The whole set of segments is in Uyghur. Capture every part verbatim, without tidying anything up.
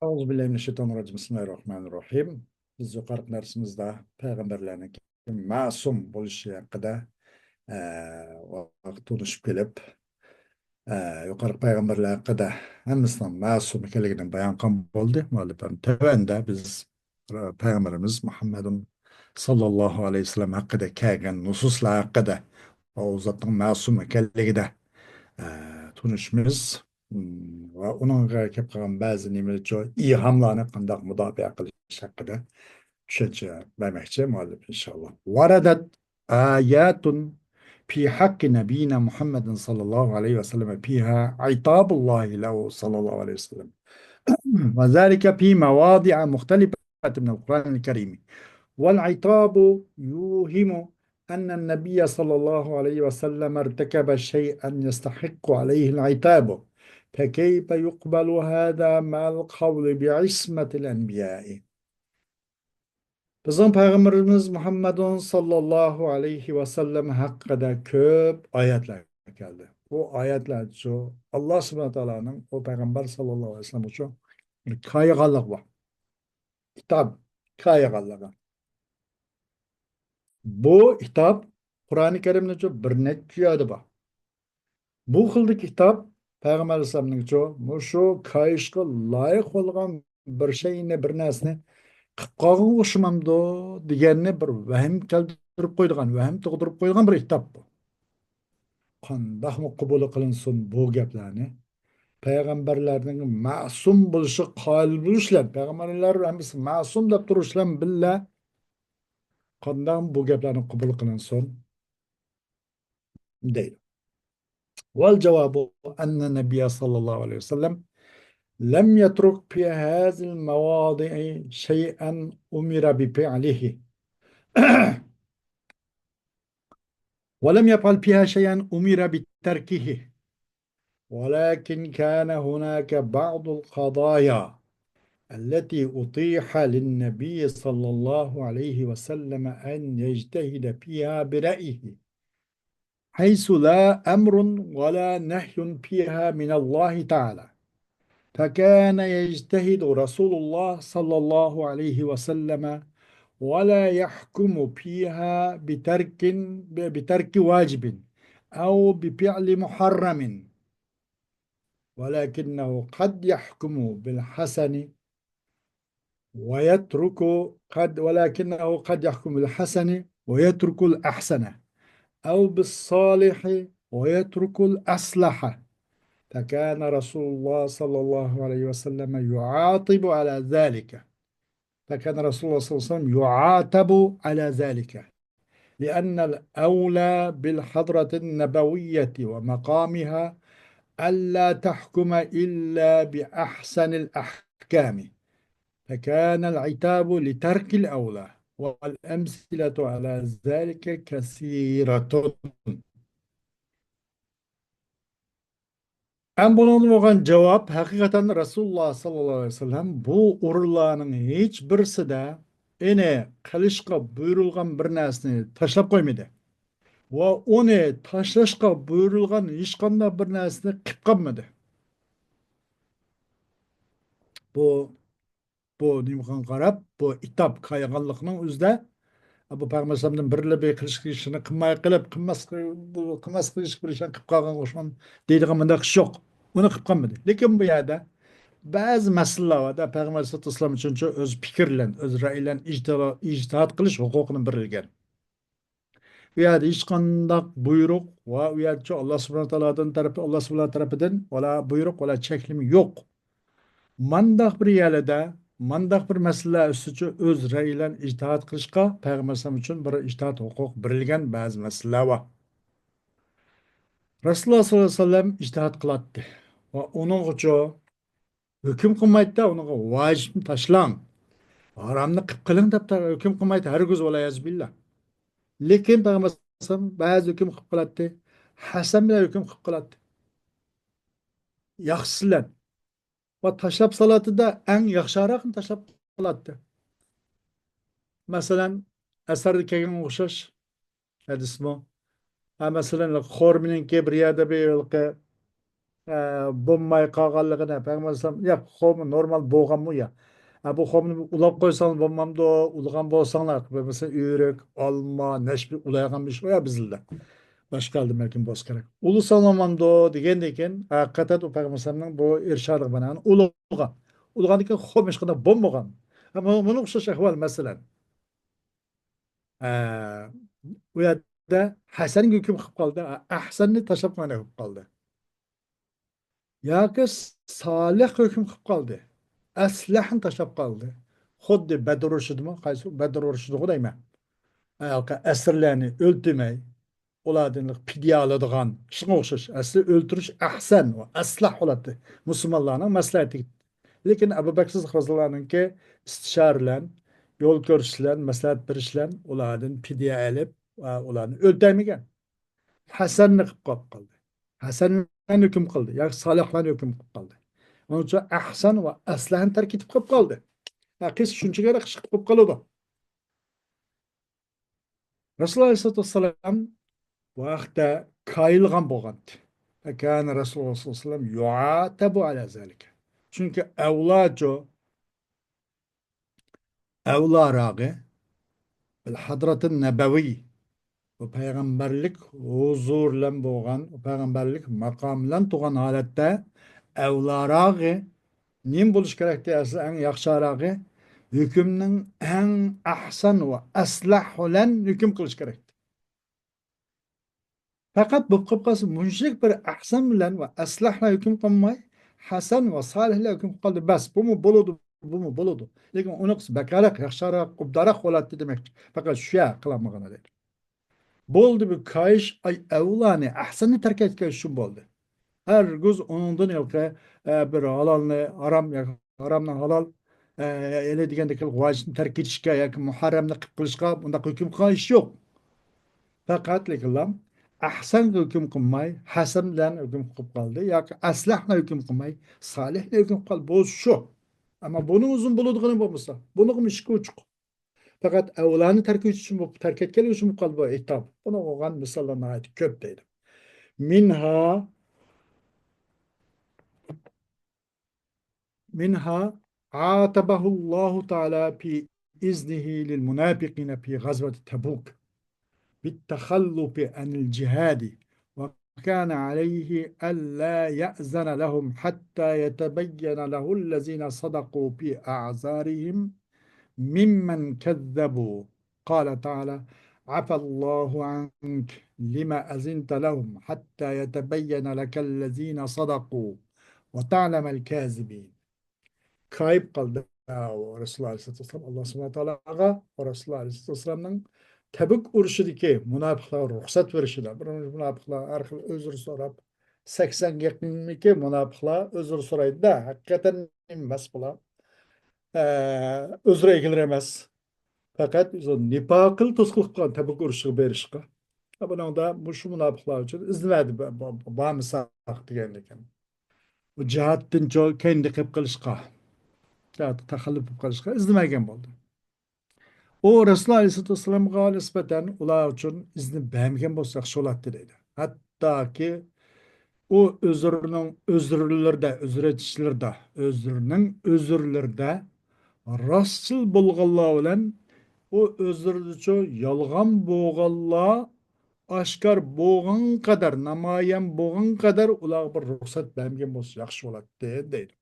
أعوذ بالله من الشيطان الرجيم. بسم الله الرحمن الرحيم. بىز يۇقىرىقى دەرسىمىزدە پەيغەمبەرلەرنىڭ مەسۇم بولۇشى ھەققىدە، ئە، ۋاقىت تونۇشۇپ كېلىپ، ئە، يۇقىرىقى پەيغەمبەرلەر ھەققىدە ھەممىسىنىڭ مەسۇم ئىكەنلىكىنى بايان قىلغان بولدى. مۇئەللىپلەرنىڭ تۆۋەندە بىز پەيغەمبىرىمىز مۇھەممەدۇن ساللاللاھۇ ئەلەيھى ۋەسەللەم ھەققىدە كەلگەن نۇسۇسلار ھەققىدە ۋە ئۇ زاتنىڭ مەسۇم ئىكەنلىكىدە، ئە، تونۇشىمىز. ۋە ئۇنىڭغا كەپ قالغان بەزى نېمىلەرچۇ ئىلھاملارنى قانداق مۇداپىئە قىلىش ھەققىدە چۈشەنچە بەرمەكچى مۇئەللىپ، ئىنشاللا. وردت آيات في حق نبينا محمد صلى الله عليه وسلم فيها عتاب الله له صلى الله عليه وسلم. وذلك في مواضع مختلفة من القرآن الكريم. والعتاب يوهم أن النبي صلى الله عليه وسلم ارتكب شيئا يستحق عليه العتاب، فكيف يقبل هذا مع القول بعصمة الأنبياء؟ بىزنىڭ پەيغەمبىرىمىز مۇھەممەدۇن ساللاللاھۇ ئەلەيھى ۋەسەللەم ھەققىدە كۆپ ئايەتلەر كەلدى. بۇ ئايەتلەرچۇ، ئاللا سۇبھانەھۇ ۋە تائالانىڭ ئۇ پەيغەمبەر ساللاللاھۇ ئەلەيھى ۋەسەللەم ئۈچۈن كايىغانلىقى بار. كىتاب كايىغانلىقى. بۇ كىتاب قۇرئانى كەرىمنىچۇ بىر نەچچە يەردە بار. بۇ خىلدىكى كىتاب پەيغەمبەر ئەلەيھىسسالامنىڭچۇ مۇشۇ كايىشقا لايىق بولغان بىر شەينى، بىر نەرسىنى قىلىپ قالغانغا ئوخشىمامدۇ دېگەننى بىر ۋەھىم كەلتۈرۈپ قويىدىغان، ۋەھىم تۇغدۇرۇپ قويىدىغان بىر كىتاب بۇ. قانداقمۇ قوبۇل قىلىنسۇن بۇ گەپلەرنى؟ پەيغەمبەرلەرنىڭ مەسۇم بولۇشىغا قايىل بولۇش بىلەن، پەيغەمبەرلەر ھەممىسى مەسۇم دەپ تۇرۇش بىلەن بىللە، قانداقمۇ بۇ گەپلەرنى قوبۇل قىلىنسۇن؟ دەيدۇ. والجواب أن النبي صلى الله عليه وسلم لم يترك في هذه المواضع شيئا أمر بفعله، ولم يفعل فيها شيئا أمر بتركه، ولكن كان هناك بعض القضايا التي أتيح للنبي صلى الله عليه وسلم أن يجتهد فيها برأيه، حيث لا أمر ولا نهي فيها من الله تعالى، فكان يجتهد رسول الله صلى الله عليه وسلم ولا يحكم فيها بترك، بترك واجب أو بفعل محرم، ولكنه قد يحكم بالحسن ويترك، قد، ولكنه قد يحكم بالحسن ويترك الأحسن، أو بالصالح ويترك الأصلح. فكان رسول الله صلى الله عليه وسلم يعاقب على ذلك. فكان رسول الله صلى الله عليه وسلم يعاتب على ذلك، لأن الأولى بالحضرة النبوية ومقامها ألا تحكم إلا بأحسن الأحكام، فكان العتاب لترك الأولى، والأمثلة على ذلك كثيرة. ئەمما بۇنىڭدىن بولغان جاۋاب، ھەقىقەتەن رەسۇلۇللا ساللاللاھۇ ئەلەيھى ۋەسەللەم بۇ ئورۇنلارنىڭ ھېچ بىرسىدە ئېنى قىلىشقا بۇيرۇلغان بىر نەرسىنى تاشلاپ قويمىدى ۋە ئۇنى تاشلاشقا بۇيرۇلغان ھېچقانداق بىر نەرسىنى قىلىپ قالمىدى. بۇ بۇ نېمىغا قاراپ، بۇ ئىتاب كايىغانلىقنىڭ ئۆزىدە، بۇ پەيغەمبەر ئەلەيھىسسالامدىن بىرلا بىر قىلىش ئىشىنى قىلماي قېلىپ، قىلماس، بۇ قىلماس قىلىش بىر ئىشنى قىلىپ قالغان ئوخشىغان دەيدىغان مۇنداق ئىش يوق. ئۇنى قىلىپ قالمىدى. لېكىن بۇ يەردە بەزى مەسىلىلەر بار-دە، پەيغەمبەر ئەلەيھىسسالاتۇ ۋەسسالام ئۈچۈنچۇ ئۆز پىكىر بىلەن، ئۆز رەئي بىلەن ئىجتىھا-، ئىجتىھاد قىلىش ھوقۇقىنى بېرىلگەن. ئۇ يەردە ھېچقانداق بۇيرۇق ۋە ئۇ يەردىچۇ ئاللا سۇبھانەھۇ تائالادىن تەرەپ، ئاللا سۇبھانەھۇ تەرىپىدىن ۋەلا بۇيرۇق، ۋەلا چەكلىمە يوق. مانداق بىر يەردە، مانداق بىر مەسىلىلەر ئۈستىچۇ ئۆز رەئي بىلەن ئىجتىھاد قىلىشقا پەيغەمبەر ئەلەيھىسسالام ئۈچۈن بىر ئىجتىھاد ھوقۇق بېرىلگەن بەزى مەسىلىلەر بار. رەسۇلۇللا ساللاللاھۇ ئەلەيھى ۋەسەللەم ئىجتىھاد قىلاتتى ۋە ئۇنىڭغىچۇ ھۆكۈم قىلمايتتى، ئۇنىڭغا ۋاجىپنى تاشلاڭ، ھارامنى قىپ قىلىڭ دەپ ھۆكۈم قىلمايتتى، ھەرگىز، ۋەلئىيازۇ بىللا. لېكىن پەيغەمبەر ئەلەيھىسسالام بەزى ھۆكۈم قىپ قىلاتتى، ھەسەن بىلەن ھۆكۈم قىپ قىلاتتى. ياخشىسى بىلەن. ۋە تاشلاپ سالاتتى-دە، ئەڭ ياخشىراقنى تاشلاپ سالاتتى. مەسىلەن، ئەسەردە كەلگەنگە ئوخشاش ھەدىسمۇ. ھە، مەسىلەن، خورمىنىڭكى بىر يەردە بىر ھېلىقى ئە، بولماي قالغانلىقىنى پەيغەمبەر ئەلەيھىسسالام، يا، خومۇ نورمال بولغانمۇ يا؟ ئە، بۇ خومنى ئۇلاپ قويساڭلار بولمامدۇ؟ ئۇلىغان بولساڭلار، بولمىسا ئۆرۈك، ئالما، نەشپۈت ئۇلايدىغان بىر ئىش بار يا بىزدە. باشقا ئەلدە بەلكىم بولسا كېرەك. ئۇلىساڭلار بولمامدۇ دېگەندىن كېيىن، ھەقىقەتەن ئۇ پەيغەمبەر ئەلەيھىسسالامنىڭ بۇ ئىرشادىغا بىنائەن ئۇلىغان. ئۇلىغاندىن كېيىن خوم ھېچقانداق بولمىغان. ئەمما بۇنىڭغا ئوخشاش ئەھۋال، مەسىلەن، ئە، ئۇ يەردە ھەسەنگە ھۆكۈم قىلىپ قالدى، ئەھسەننى تاشلاپ مانا قىلىپ قالدى. ياكى سالىھقا ھۆكۈم قىلىپ قالدى، ئەسلەھنى تاشلاپ قالدى. خۇددى بەدر ئۇرۇشىدىمۇ، قايسى بەدر ئۇرۇشىدىغۇ دەيمەن. ھېلىقى ئەسىرلەرنى ئۆلتۈرمەي، ئۇلاردىن پىدىيە ئالىدىغان، شۇنىڭغا ئوخشاش. ئەسلى ئۆلتۈرۈش ئەھسەن ۋە ئەسلەھ بولاتتى. مۇسۇلمانلارنىڭ مەسلىھەتى. لېكىن ئەبۇ بەكرى سىددىق رەزىياللاھۇنىڭكى ئىستىشارە بىلەن، يول كۆرسىتىش بىلەن، مەسلىھەت بېرىش بىلەن ئۇلاردىن پىدىيە ئېلىپ، ئۇلارنى ئۆلتۈرمىگەن. ھەسەننى قىلىپ قويۇپ قالدى. ھەسەن ھۆكۈم قىلدى. ياكى سالىھلارنى ھۆكۈم قىلىپ قالدى. ئۇنىڭ ئۈچۈن ئەھسەن ۋە ئەسلەھنى تەرك ئېتىپ قويۇپ قالدى. ھە، قىس شۇنچە كېرەك ئىش قىلىپ قويۇپ قالىدۇ. رەسۇلۇللاھ ئەلەيھىسسالاتۇ ۋەسسالام بۇ ھەقتە كايىلغان بولغانتى. فكان رسول الله صلى الله عليه وسلم يعاتب على ذلك. چۈنكى ئەۋلاچۇ، ئەۋلاراغى، بىل ھەزرەتى نەبەۋى، بۇ پەيغەمبەرلىك ھۇزۇر بىلەن بولغان، بۇ پەيغەمبەرلىك ماقام بىلەن تۇرغان ھالەتتە ئەۋلاراغى نېمە بولۇش كېرەكتى؟ ئەسلى ئەڭ ياخشىراقى ھۆكۈمنىڭ ئەڭ ئەھسەن ۋە ئەسلەھ بىلەن ھۆكۈم قىلىش كېرەكتى. پەقەت بولۇپ قېلىپ قالسا، مۇنچىلىك بىر ئەھسەن بىلەن ۋە ئەسلەھ بىلەن ھۆكۈم قىلماي، ھەسەن ۋە سالىھ بىلەن ھۆكۈم قىلدى. بەس، بۇمۇ بولىدۇ، بۇمۇ بولىدۇ. لېكىن ئۇنىڭقىسى بەكرەك، ياخشىراق، ئوبدانراق بولاتتى دېمەكچى. پەقەت شۇ يەر قىلالمىغان ئىدى. بولدى بۇ كايىش، ئاي، ئەۋلانى، ئەھسەننى تەرك ئەتكەن ئۈچۈن بولدى. ھەرگىز ئۇنىڭدىن ھېلىقى، ئە، بىر ھالالنى ھارام ياكى ھارامنى ھالال، ئە، يەنى دېگەندەك ۋاجىپنى تەرك ئېتىشكە ياكى مۇھەررەمنى قىلىپ قىلىشقا بۇنداق ھۆكۈم قىلغان ئىش يوق. پەقەت لېكىنلا ئەھسەنگە ھۆكۈم قىلماي، ھەسەن بىلەن ھۆكۈم قىلىپ قالدى ياكى ئەسلەھنى ھۆكۈم قىلماي، سالىھنى ھۆكۈم قىلىپ قالدى. بولسا شۇ. ئەمما بۇنىڭ ئۆزىنىڭ بولىدىغىنى بولمىسا، بۇنىڭغىمۇ ئىشىك ئوچۇق. پەقەت ئەۋلانى تەرك ئېتىش ئۈچۈن، تەرك ئەتكەنلىكى ئۈچۈن قالدى بۇ ئېيتاب. بۇنىڭغا بولغان مىساللار ناھايىتى كۆپ دەيدۇ. مىنھا، مىنھا عاتبه الله تعالى في إذنه للمنافقين في غزوة تبوك بالتخلف عن الجهاد، وكان عليه ألا يأذن لهم حتى يتبين له الذين صدقوا في أعذارهم ممن كذبوا. قال تعالى: عفا الله عنك لم أذنت لهم حتى يتبين لك الذين صدقوا وتعلم الكاذبين. كايىپ قالدى رەسۇلۇللاھ ئەلەيھىسسالاتۇ ۋەسسالام ئاللاھ سۇبھانەھۇ ۋە تائالاغا ۋە رەسۇلۇللاھ ئەلەيھىسسالاتۇ ۋەسسالامنىڭ تەبۈك ئۇرۇشىدىكى مۇناپىقلارغا رۇخسەت بېرىشىدە، بىر مۇناپىقلار ھەر خىل ئۆزرە سوراپ، سەكسەنگە يېقىنكى مۇناپىقلار ئۆزرە سورايدۇ-دە، ھەقىقەتەن ئەمەس بۇلار. ئە، ئۆزرە ئىگىلىرى ئەمەس. پەقەت نىپاقىل توسقۇنلۇق قىلغان تەبۈك ئۇرۇشىغا بېرىشقا. بۇنىڭدا مۇشۇ مۇناپىقلار ئۈچۈن ئىزىن بەردى، با-، با-، بارمىساق دېگەندىكىن. بۇ جىھادتىن چو-، كەينىدە قېلىپ قېلىشقا، جىھادقا تەخەللۇپ قىلىپ قېلىشقا ئىزىن بەرگەن بولدى. ئۇ رەسۇلۇللاھ ئەلەيھىسسالاتۇ ۋەسسالامغا نىسبەتەن ئۇلار ئۈچۈن ئىزنى بەرمىگەن بولسا ياخشى بولاتتى دەيدۇ. ھەتتاكى ئۇ ئۆزرىنىڭ ئۆزرىلىرىدە، ئۆزرە ئېيتىشلىرىدا، ئۆزرىنىڭ ئۆزرىلىرىدە راستچىل بولغانلار بىلەن ئۇ ئۆزرىدىچۇ يالغان بولغانلار ئاشكار بولغان قەدەر، نامايان بولغان قەدەر ئۇلارغا بىر رۇخسەت بەرمىگەن بولسا ياخشى بولاتتى دەيدۇ.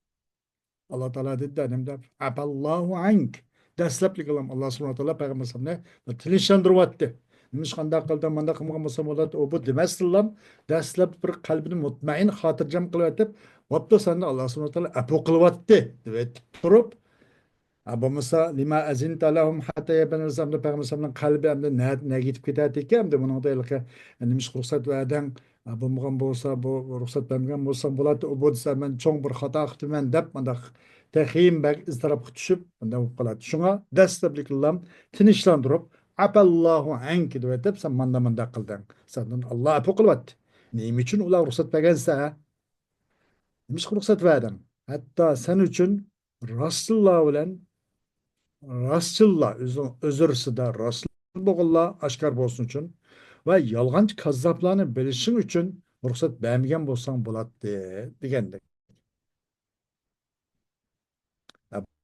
ئاللا تائالا دېدى، نېمە دەپ؟ «ئەپەللاھۇ ئەنك.» دەسلەپلىك ئاللا سۇبھانەھۇ ۋە تائالا پەيغەمبەر ئەلەيھىسسالامنى تىنچلاندۇرۇۋەتتى. نېمىشقا ئانداق قىلدىڭ، مانداق قىلمىغان بولساڭ بولاتتى، ئۇ بۇ دېمەستىنلا، دەسلەپ بىر قەلبىنى مۇتمەئىن، خاتىرجەم قىلىۋېتىپ، بوپتۇ، سەندىن ئاللا سۇبھانەھۇ ۋە تائالا ئەپۇ قىلىۋەتتى دەپ ئېيتىپ تۇرۇپ، ھە، بولمىسا، لىما ئەزىنتە لەھۇم ھەتتا يەتەبەييەنە لەكەمۇ، پەيغەمبەر ئەلەيھىسسالامنىڭ قەلبى ئەمدى نە-، نەگە يېتىپ كېتەتتىكەن، ئەمدى بۇنىڭدا ھېلىقى نېمىشقا رۇخسەت بەردىڭ؟ ھە، بولمىغان بولسا، بۇ رۇخسەت بەرمىگەن بولساڭ بولاتتى، ئۇ بۇ دېسە مەن چوڭ بىر خاتا قىپتىمەن دەپ، مۇنداق تېخىمۇ بەك ئىزتىراپقا چۈشۈپ، مۇنداق بولۇپ قالاتتى. شۇڭا دەسلەپلىكىلا تىنچلاندۇرۇپ، ئەپەللاھۇ ئەنك دەۋېتىپ، سەن مانداق مانداق قىلدىڭ. سەندىن ئاللا ئەپۇ قىلىۋەتتى. نېمە ئۈچۈن ئۇلارغا رۇخسەت بەرگەنسەن؟ نېمىشقا رۇخسەت بەردىڭ؟ ھەتتا سەن ئۈچۈن راستچىللار بىلەن راستچىللار، ئۆزىنىڭ ئۆزرىسىدە راستچىل بولغانلار ئاشكار بولسۇن ئۈچۈن ۋە يالغانچى كاززاپلارنى بىلىشىڭ ئۈچۈن رۇخسەت بەرمىگەن بولساڭ بولاتتى دېگەندەك.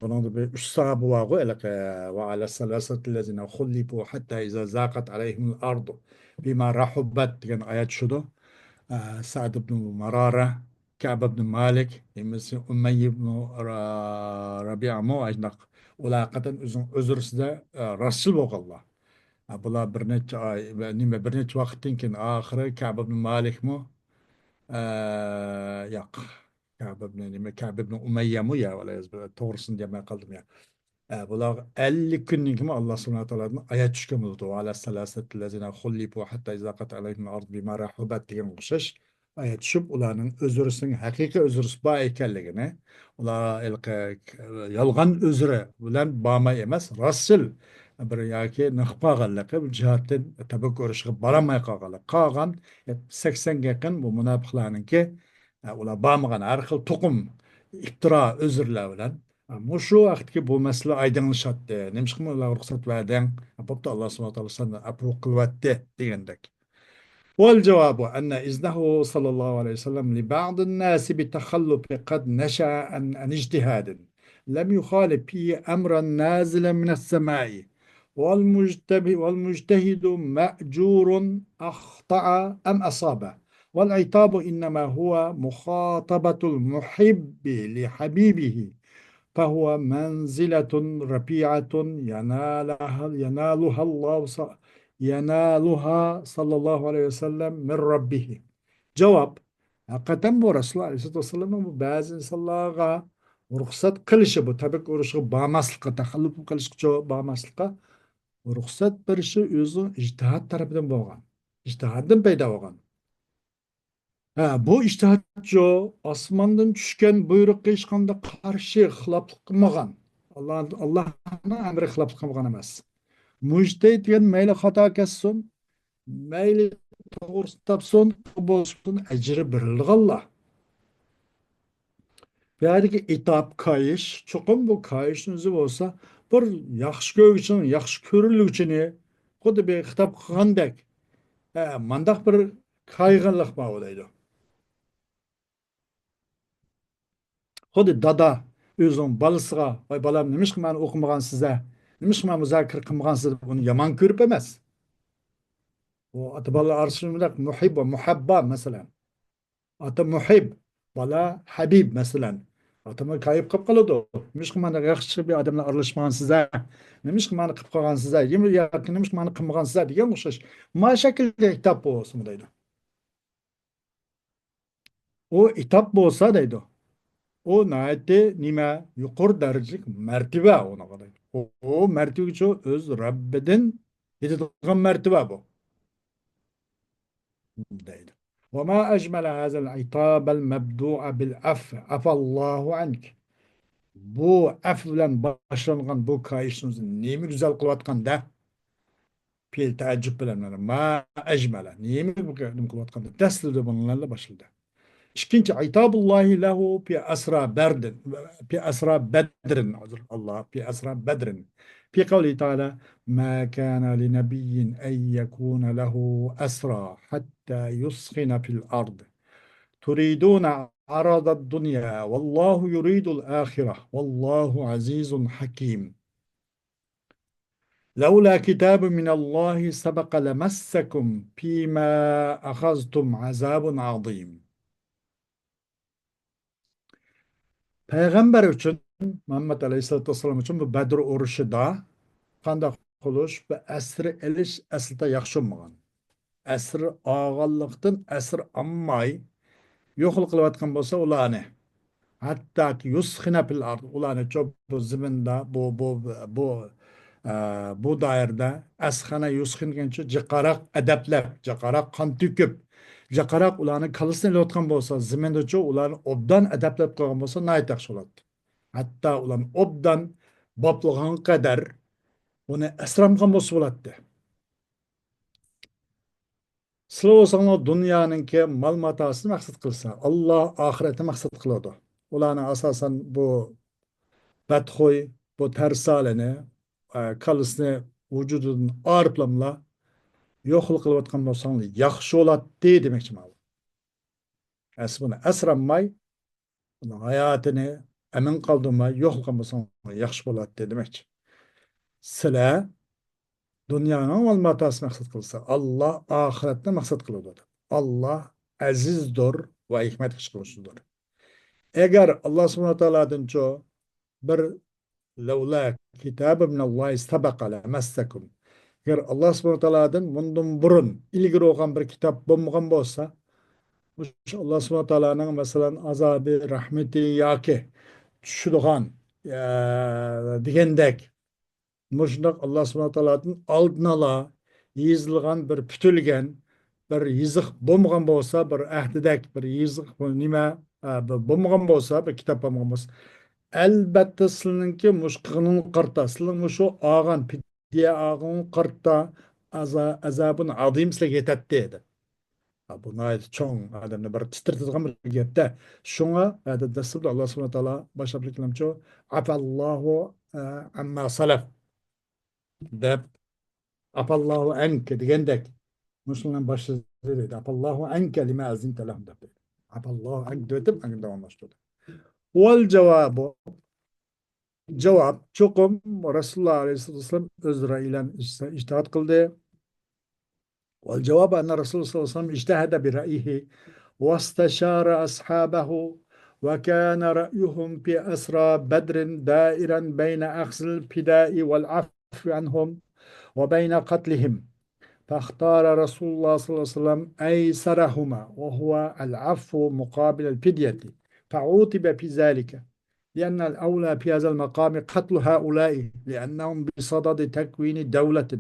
بۇنىڭدا بىر ئۈچ ساھابە بارغۇ، ھېلىقى، وعلى الثلاثة الذين خلفوا حتى إذا ضاقت عليهم الأرض بما رحبت دېگەن ئايەت چۈشىدۇ. سەئد ئىبن مۇرارە، كەئب ئىبن مالىك، ئەمىسى ئۇمەييە ئىبن را-، رەبىئەمۇ ئاشۇنداق. ئۇلار ھەقىقەتەن ئۆزىنىڭ ئۆزرىسىدە، ئە، راستچىل بولغانلار. ئە، بۇلار بىر نەچچە ئاي، نېمە، بىر نەچچە ۋاقىتتىن كېيىن ئاخىرى كەئب ئىبن مالىكمۇ، ئە، ياق، كەئب ئىبن نېمە، كەئب ئىبن ئۇمەييەمۇ يا، توغرىسىنى دېمەي قالدىم يا. ئە، بۇلارغا ئەللىك كۈندىن كېيىن ئاللا سۇبھانەھۇ ۋە تائالادىن ئايەت چۈشكەن بولىدۇ. وعلى الثلاثة الذين خلفوا حتى إذا ضاقت عليهم الأرض بما رحبت دېگەن ئوخشاش ئايەت چۈشۈپ، ئۇلارنىڭ ئۆزرىسىنىڭ ھەقىقىي ئۆزرىسى بار ئىكەنلىكىنى، ئۇلار ھېلىقى يالغان ئۆزرە بىلەن بارماي ئەمەس، راستچىل بىر ياكى نېقىپ قالغانلىقى، بىر جىھادتىن تەبۈك ئۇرۇشىغا بارالماي قالغانلىقى، قالغان سەكسەنگە يېقىن بۇ مۇناپىقلارنىڭكى، ئۇلار بارمىغان ھەر خىل توقۇم ئىپتىرا، ئۆزرىلەر بىلەن. مۇشۇ ۋاقىتتىكى بۇ مەسىلە ئايدىڭلىشاتتى. نېمىشقىمۇ ئۇلارغا رۇخسەت بەردىڭ؟ بوپتۇ، ئاللا سۇبھانەھۇ ۋە تائالا سەندىن ئەپۇ قىلىۋەتتى دېگەندەك. والجواب أن إذنه صلى الله عليه وسلم لبعض الناس بالتخلف قد نشأ عن، عن اجتهاد لم يخالف فيه أمرا نازلا من السماء، والمجتب-، والمجتهد مأجور أخطأ أم أصاب، والعتاب إنما هو مخاطبة المحب لحبيبه، فهو منزلة رفيعة ينالها، ينالها الله ص-، ينالها صلى الله عليه وسلم من ربه. جاۋاب. ھەقىقەتەن بۇ رەسۇلۇللا ئەلەيھىسسالاتۇ ۋەسسالامنىڭ بۇ بەزى ئىنسانلارغا رۇخسەت قىلىشى، بۇ تەبۈك ئۇرۇشىغا بارماسلىققا، تەخەللۇپ قىلىشقىچۇ بارماسلىققا رۇخسەت بېرىشى ئۆزىنىڭ ئىجتىھاد تەرىپىدىن بولغان. ئىجتىھادتىن پەيدا بولغان. ھە، بۇ ئىجتىھادچۇ ئاسماندىن چۈشكەن بۇيرۇققا ھېچقانداق قارشى خىلاپلىق قىلمىغان. ئاللا، ئاللانىڭ ئەمرى خىلاپلىق قىلمىغان ئەمەس. مۇجتەھىد دېگەن مەيلى خاتا كەتسۇن، مەيلى توغرىسىنى تاپسۇن، بولسۇن، ئەجرى بېرىلىدىغانلار. بۇ يەردىكى ئىتاب، كايىش، چوقۇم بۇ كايىشنىڭ ئۆزى بولسا، بىر ياخشى كۆرگۈچىنىڭ ياخشى كۆرۈلگۈچىنى خۇددى بىر خىتاب قىلغاندەك، ھە، مانداق بىر كايىغانلىق بار دەيدۇ. خۇددى دادا ئۆزىنىڭ بالىسىغا، ۋاي بالام، نېمىشقا مانا ئوقۇمىغانسىز ھە؟ نېمىشقا مانا مۇزاكىرە قىلمىغانسىز دەپ ئۇنى يامان كۆرۈپ ئەمەس. ئۇ ئاتا بالىلار ئارىسىدا مۇنداق مۇھىب ۋە مۇھەببا، مەسىلەن. ئاتا مۇھىب، بالا ھەبىب، مەسىلەن. ئاتىمۇ كايىپ قېلىپ قالىدۇ. نېمىشقا مانا ياخشى بىر ئادەملەر ئارىلاشمىغانسىز ھە؟ نېمىشقا مانا قىلىپ قالغانسىز ھە؟ ياكى نېمىشقا مانا قىلمىغانسىز ھە؟ دېگەن ئوخشاش. ما شەكىلدە ئىتاب بولسىمۇ دەيدۇ. ئۇ ئىتاب بولسا دەيدۇ. ئۇ ناھايىتى نېمە؟ يۇقىرى دەرىجىلىك مەرتىۋە ئۇنىڭغا دەيدۇ. ئۇ، ئۇ مەرتىۋىگىچۇ ئۆز رەببىدىن يېتىدىغان مەرتىۋە بۇ. دەيدۇ. وما أجمل هذا العتاب المبدوء بالعفو، عفا الله عنك. بۇ ئەفۇ بىلەن باشلانغان بۇ كايىشنىڭ ئۆزى نېمە گۈزەل قىلىۋاتقان دە؟ پېئىل تەئەججۈب بىلەن مانا، ما ئەجمەلە. نېمە بۇ نېمە قىلىۋاتقان دە؟ دەسلىدە بۇنىڭ بىلەنلا باشلىدى. ئىككىنچى، عتاب الله له في أسرى برد، في أسرى بدر، ئۇزر، الله، في أسرى بدر. في قوله تعالى: ما كان لنبي أن يكون له أسرى حتى يثخن في الأرض تريدون عرض الدنيا والله يريد الآخرة والله عزيز حكيم. لولا كتاب من الله سبق لمسكم فيما أخذتم عذاب عظيم. پەيغەمبەر ئۈچۈن، مۇھەممەد ئەلەيھىسسالاتۇ ۋەسسالام ئۈچۈن بۇ بەدر ئۇرۇشىدا قانداق قىلىش، بۇ ئەسىر ئېلىش ئەسلىدە ياخشى بولمىغان. ئەسىر ئالغانلىقتىن ئەسىر ئالماي يوقلا قىلىۋاتقان بولسا ئۇلارنى، ھەتتاكى يۇسخىنە فىل ئارد، ئۇلارنى چوپ بۇ زېمىندا، بۇ، بۇ، بۇ، ئە، بۇ دائىرىدە ئەسخەنە يۇسخىن دېگەنچە جىقاراق ئەدەپلەپ، جىقاراق قان تۆكۈپ، جىقاراق ئۇلارنى كاللىسىنى ئېلىۋاتقان بولسا، زېمىندىچۇ ئۇلارنى ئوبدان ئەدەپلەپ قويغان بولسا ناھايىتى ياخشى بولاتتى. ھەتتا ئۇلارنى ئوبدان باپلىغان قەدەر ئۇنى ئەسىر ئالمىغان بولسا بولاتتى. سىلەر بولساڭلار دۇنيانىڭكى مال-ماتاسىنى مەقسەت قىلسا، ئاللا ئاخىرەتنى مەقسەت قىلىدۇ. ئۇلارنى ئاساسەن بۇ بەتخۇي، بۇ تەرسالىنى، ئە، كاللىسىنى ۋۇجۇدىدىن ئايرىپلاملا يوقلا قىلىۋاتقان بولساڭلار ياخشى بولاتتى دېمەكچىمەن. ئەسلى بۇنى ئەسرانماي، ئۇنىڭ ھاياتىنى ئەمىن قالدۇرماي يوقلىغان بولساڭ ياخشى بولاتتى دېمەكچى. سىلەر دۇنيانىڭ مال ماتاسىنى مەقسەت قىلسا، ئاللا ئاخىرەتنى مەقسەت قىلىدۇ. ئاللا ئەزىزدۇر ۋە ھېكمەتكە چىقىرغۇچىدۇر. ئەگەر ئاللا سۇبھانەھۇ ۋە تائالادىنچۇ بىر لەۋلا كىتابۇ مىنەللاھى سەبەقە لەمەسسەكۇم. ئەگەر ئاللا سۇبھانەھۇ ۋە تائالادىن بۇندىن بۇرۇن ئىلگىرى بولغان بىر كىتاب بولمىغان بولسا، مۇشۇ ئاللا سۇبھانەھۇ ۋە تائالانىڭ، مەسىلەن، ئازابى، رەھمىتى ياكى چۈشىدىغان، ئە، دېگەندەك، مۇشۇنداق ئاللا سۇبھانەھۇ ۋە تائالادىن ئالدىن ئالا يېزىلغان بىر پۈتۈلگەن بىر يېزىق بولمىغان بولسا، بىر ئەھدىدەك بىر يېزىق، بۇ نېمە، ئە، بۇ بولمىغان بولسا، بىر كىتاب بولمىغان بولسا، ئەلبەتتە سىلىنىڭكى مۇشۇ قىلغىنىڭغا قارىتا، سىلىنىڭ مۇشۇ ئالغان پىدىيە ئالغىنىڭغا قارىتا ئازا-، ئازابۇن ئازىم سىلەرگە يېتەتتى، دەپ. ھە، بۇ ناھايىتى چوڭ، ئادەمنى بىر تىترىتىدىغان بىر گەپتە. شۇڭا، ھە، دەسلىپىدە ئاللا سۇبھانەھۇ ۋە تائالا باشلاپ كېلىمچۇ، «ئەفەللاھۇ، ئە، ئەمما سەلەف» دەپ، «ئەفەللاھۇ ئەنكە» دېگەندەك، مۇشۇنىڭ باشلىدى دەيدۇ. «ئەفەللاھۇ ئەنكە لىما ئەزىنتە لەھۇم» دەپ دەيدۇ. «ئەفەللاھۇ ئەنكە» دەۋېتىپ، ئاندىن داۋاملاشتۇردى. «ۋەل جاۋابۇ»، جاۋاب، چوقۇم رەسۇلۇللا ئەلەيھىسسالاتۇ ۋەسسالام ئۆز رەئيى بىلەن ئىجتىھاد قىلدى. والجواب أن الرسول صلى الله عليه وسلم اجتهد برأيه واستشار أصحابه، وكان رأيهم في أسرى بدر دائرا بين أخذ الفداء والعفو عنهم وبين قتلهم، فاختار رسول الله صلى الله عليه وسلم أيسرهما، وهو العفو مقابل الفدية، فعوقب في ذلك، لأن الأولى في هذا المقام قتل هؤلاء، لأنهم بصدد تكوين دولة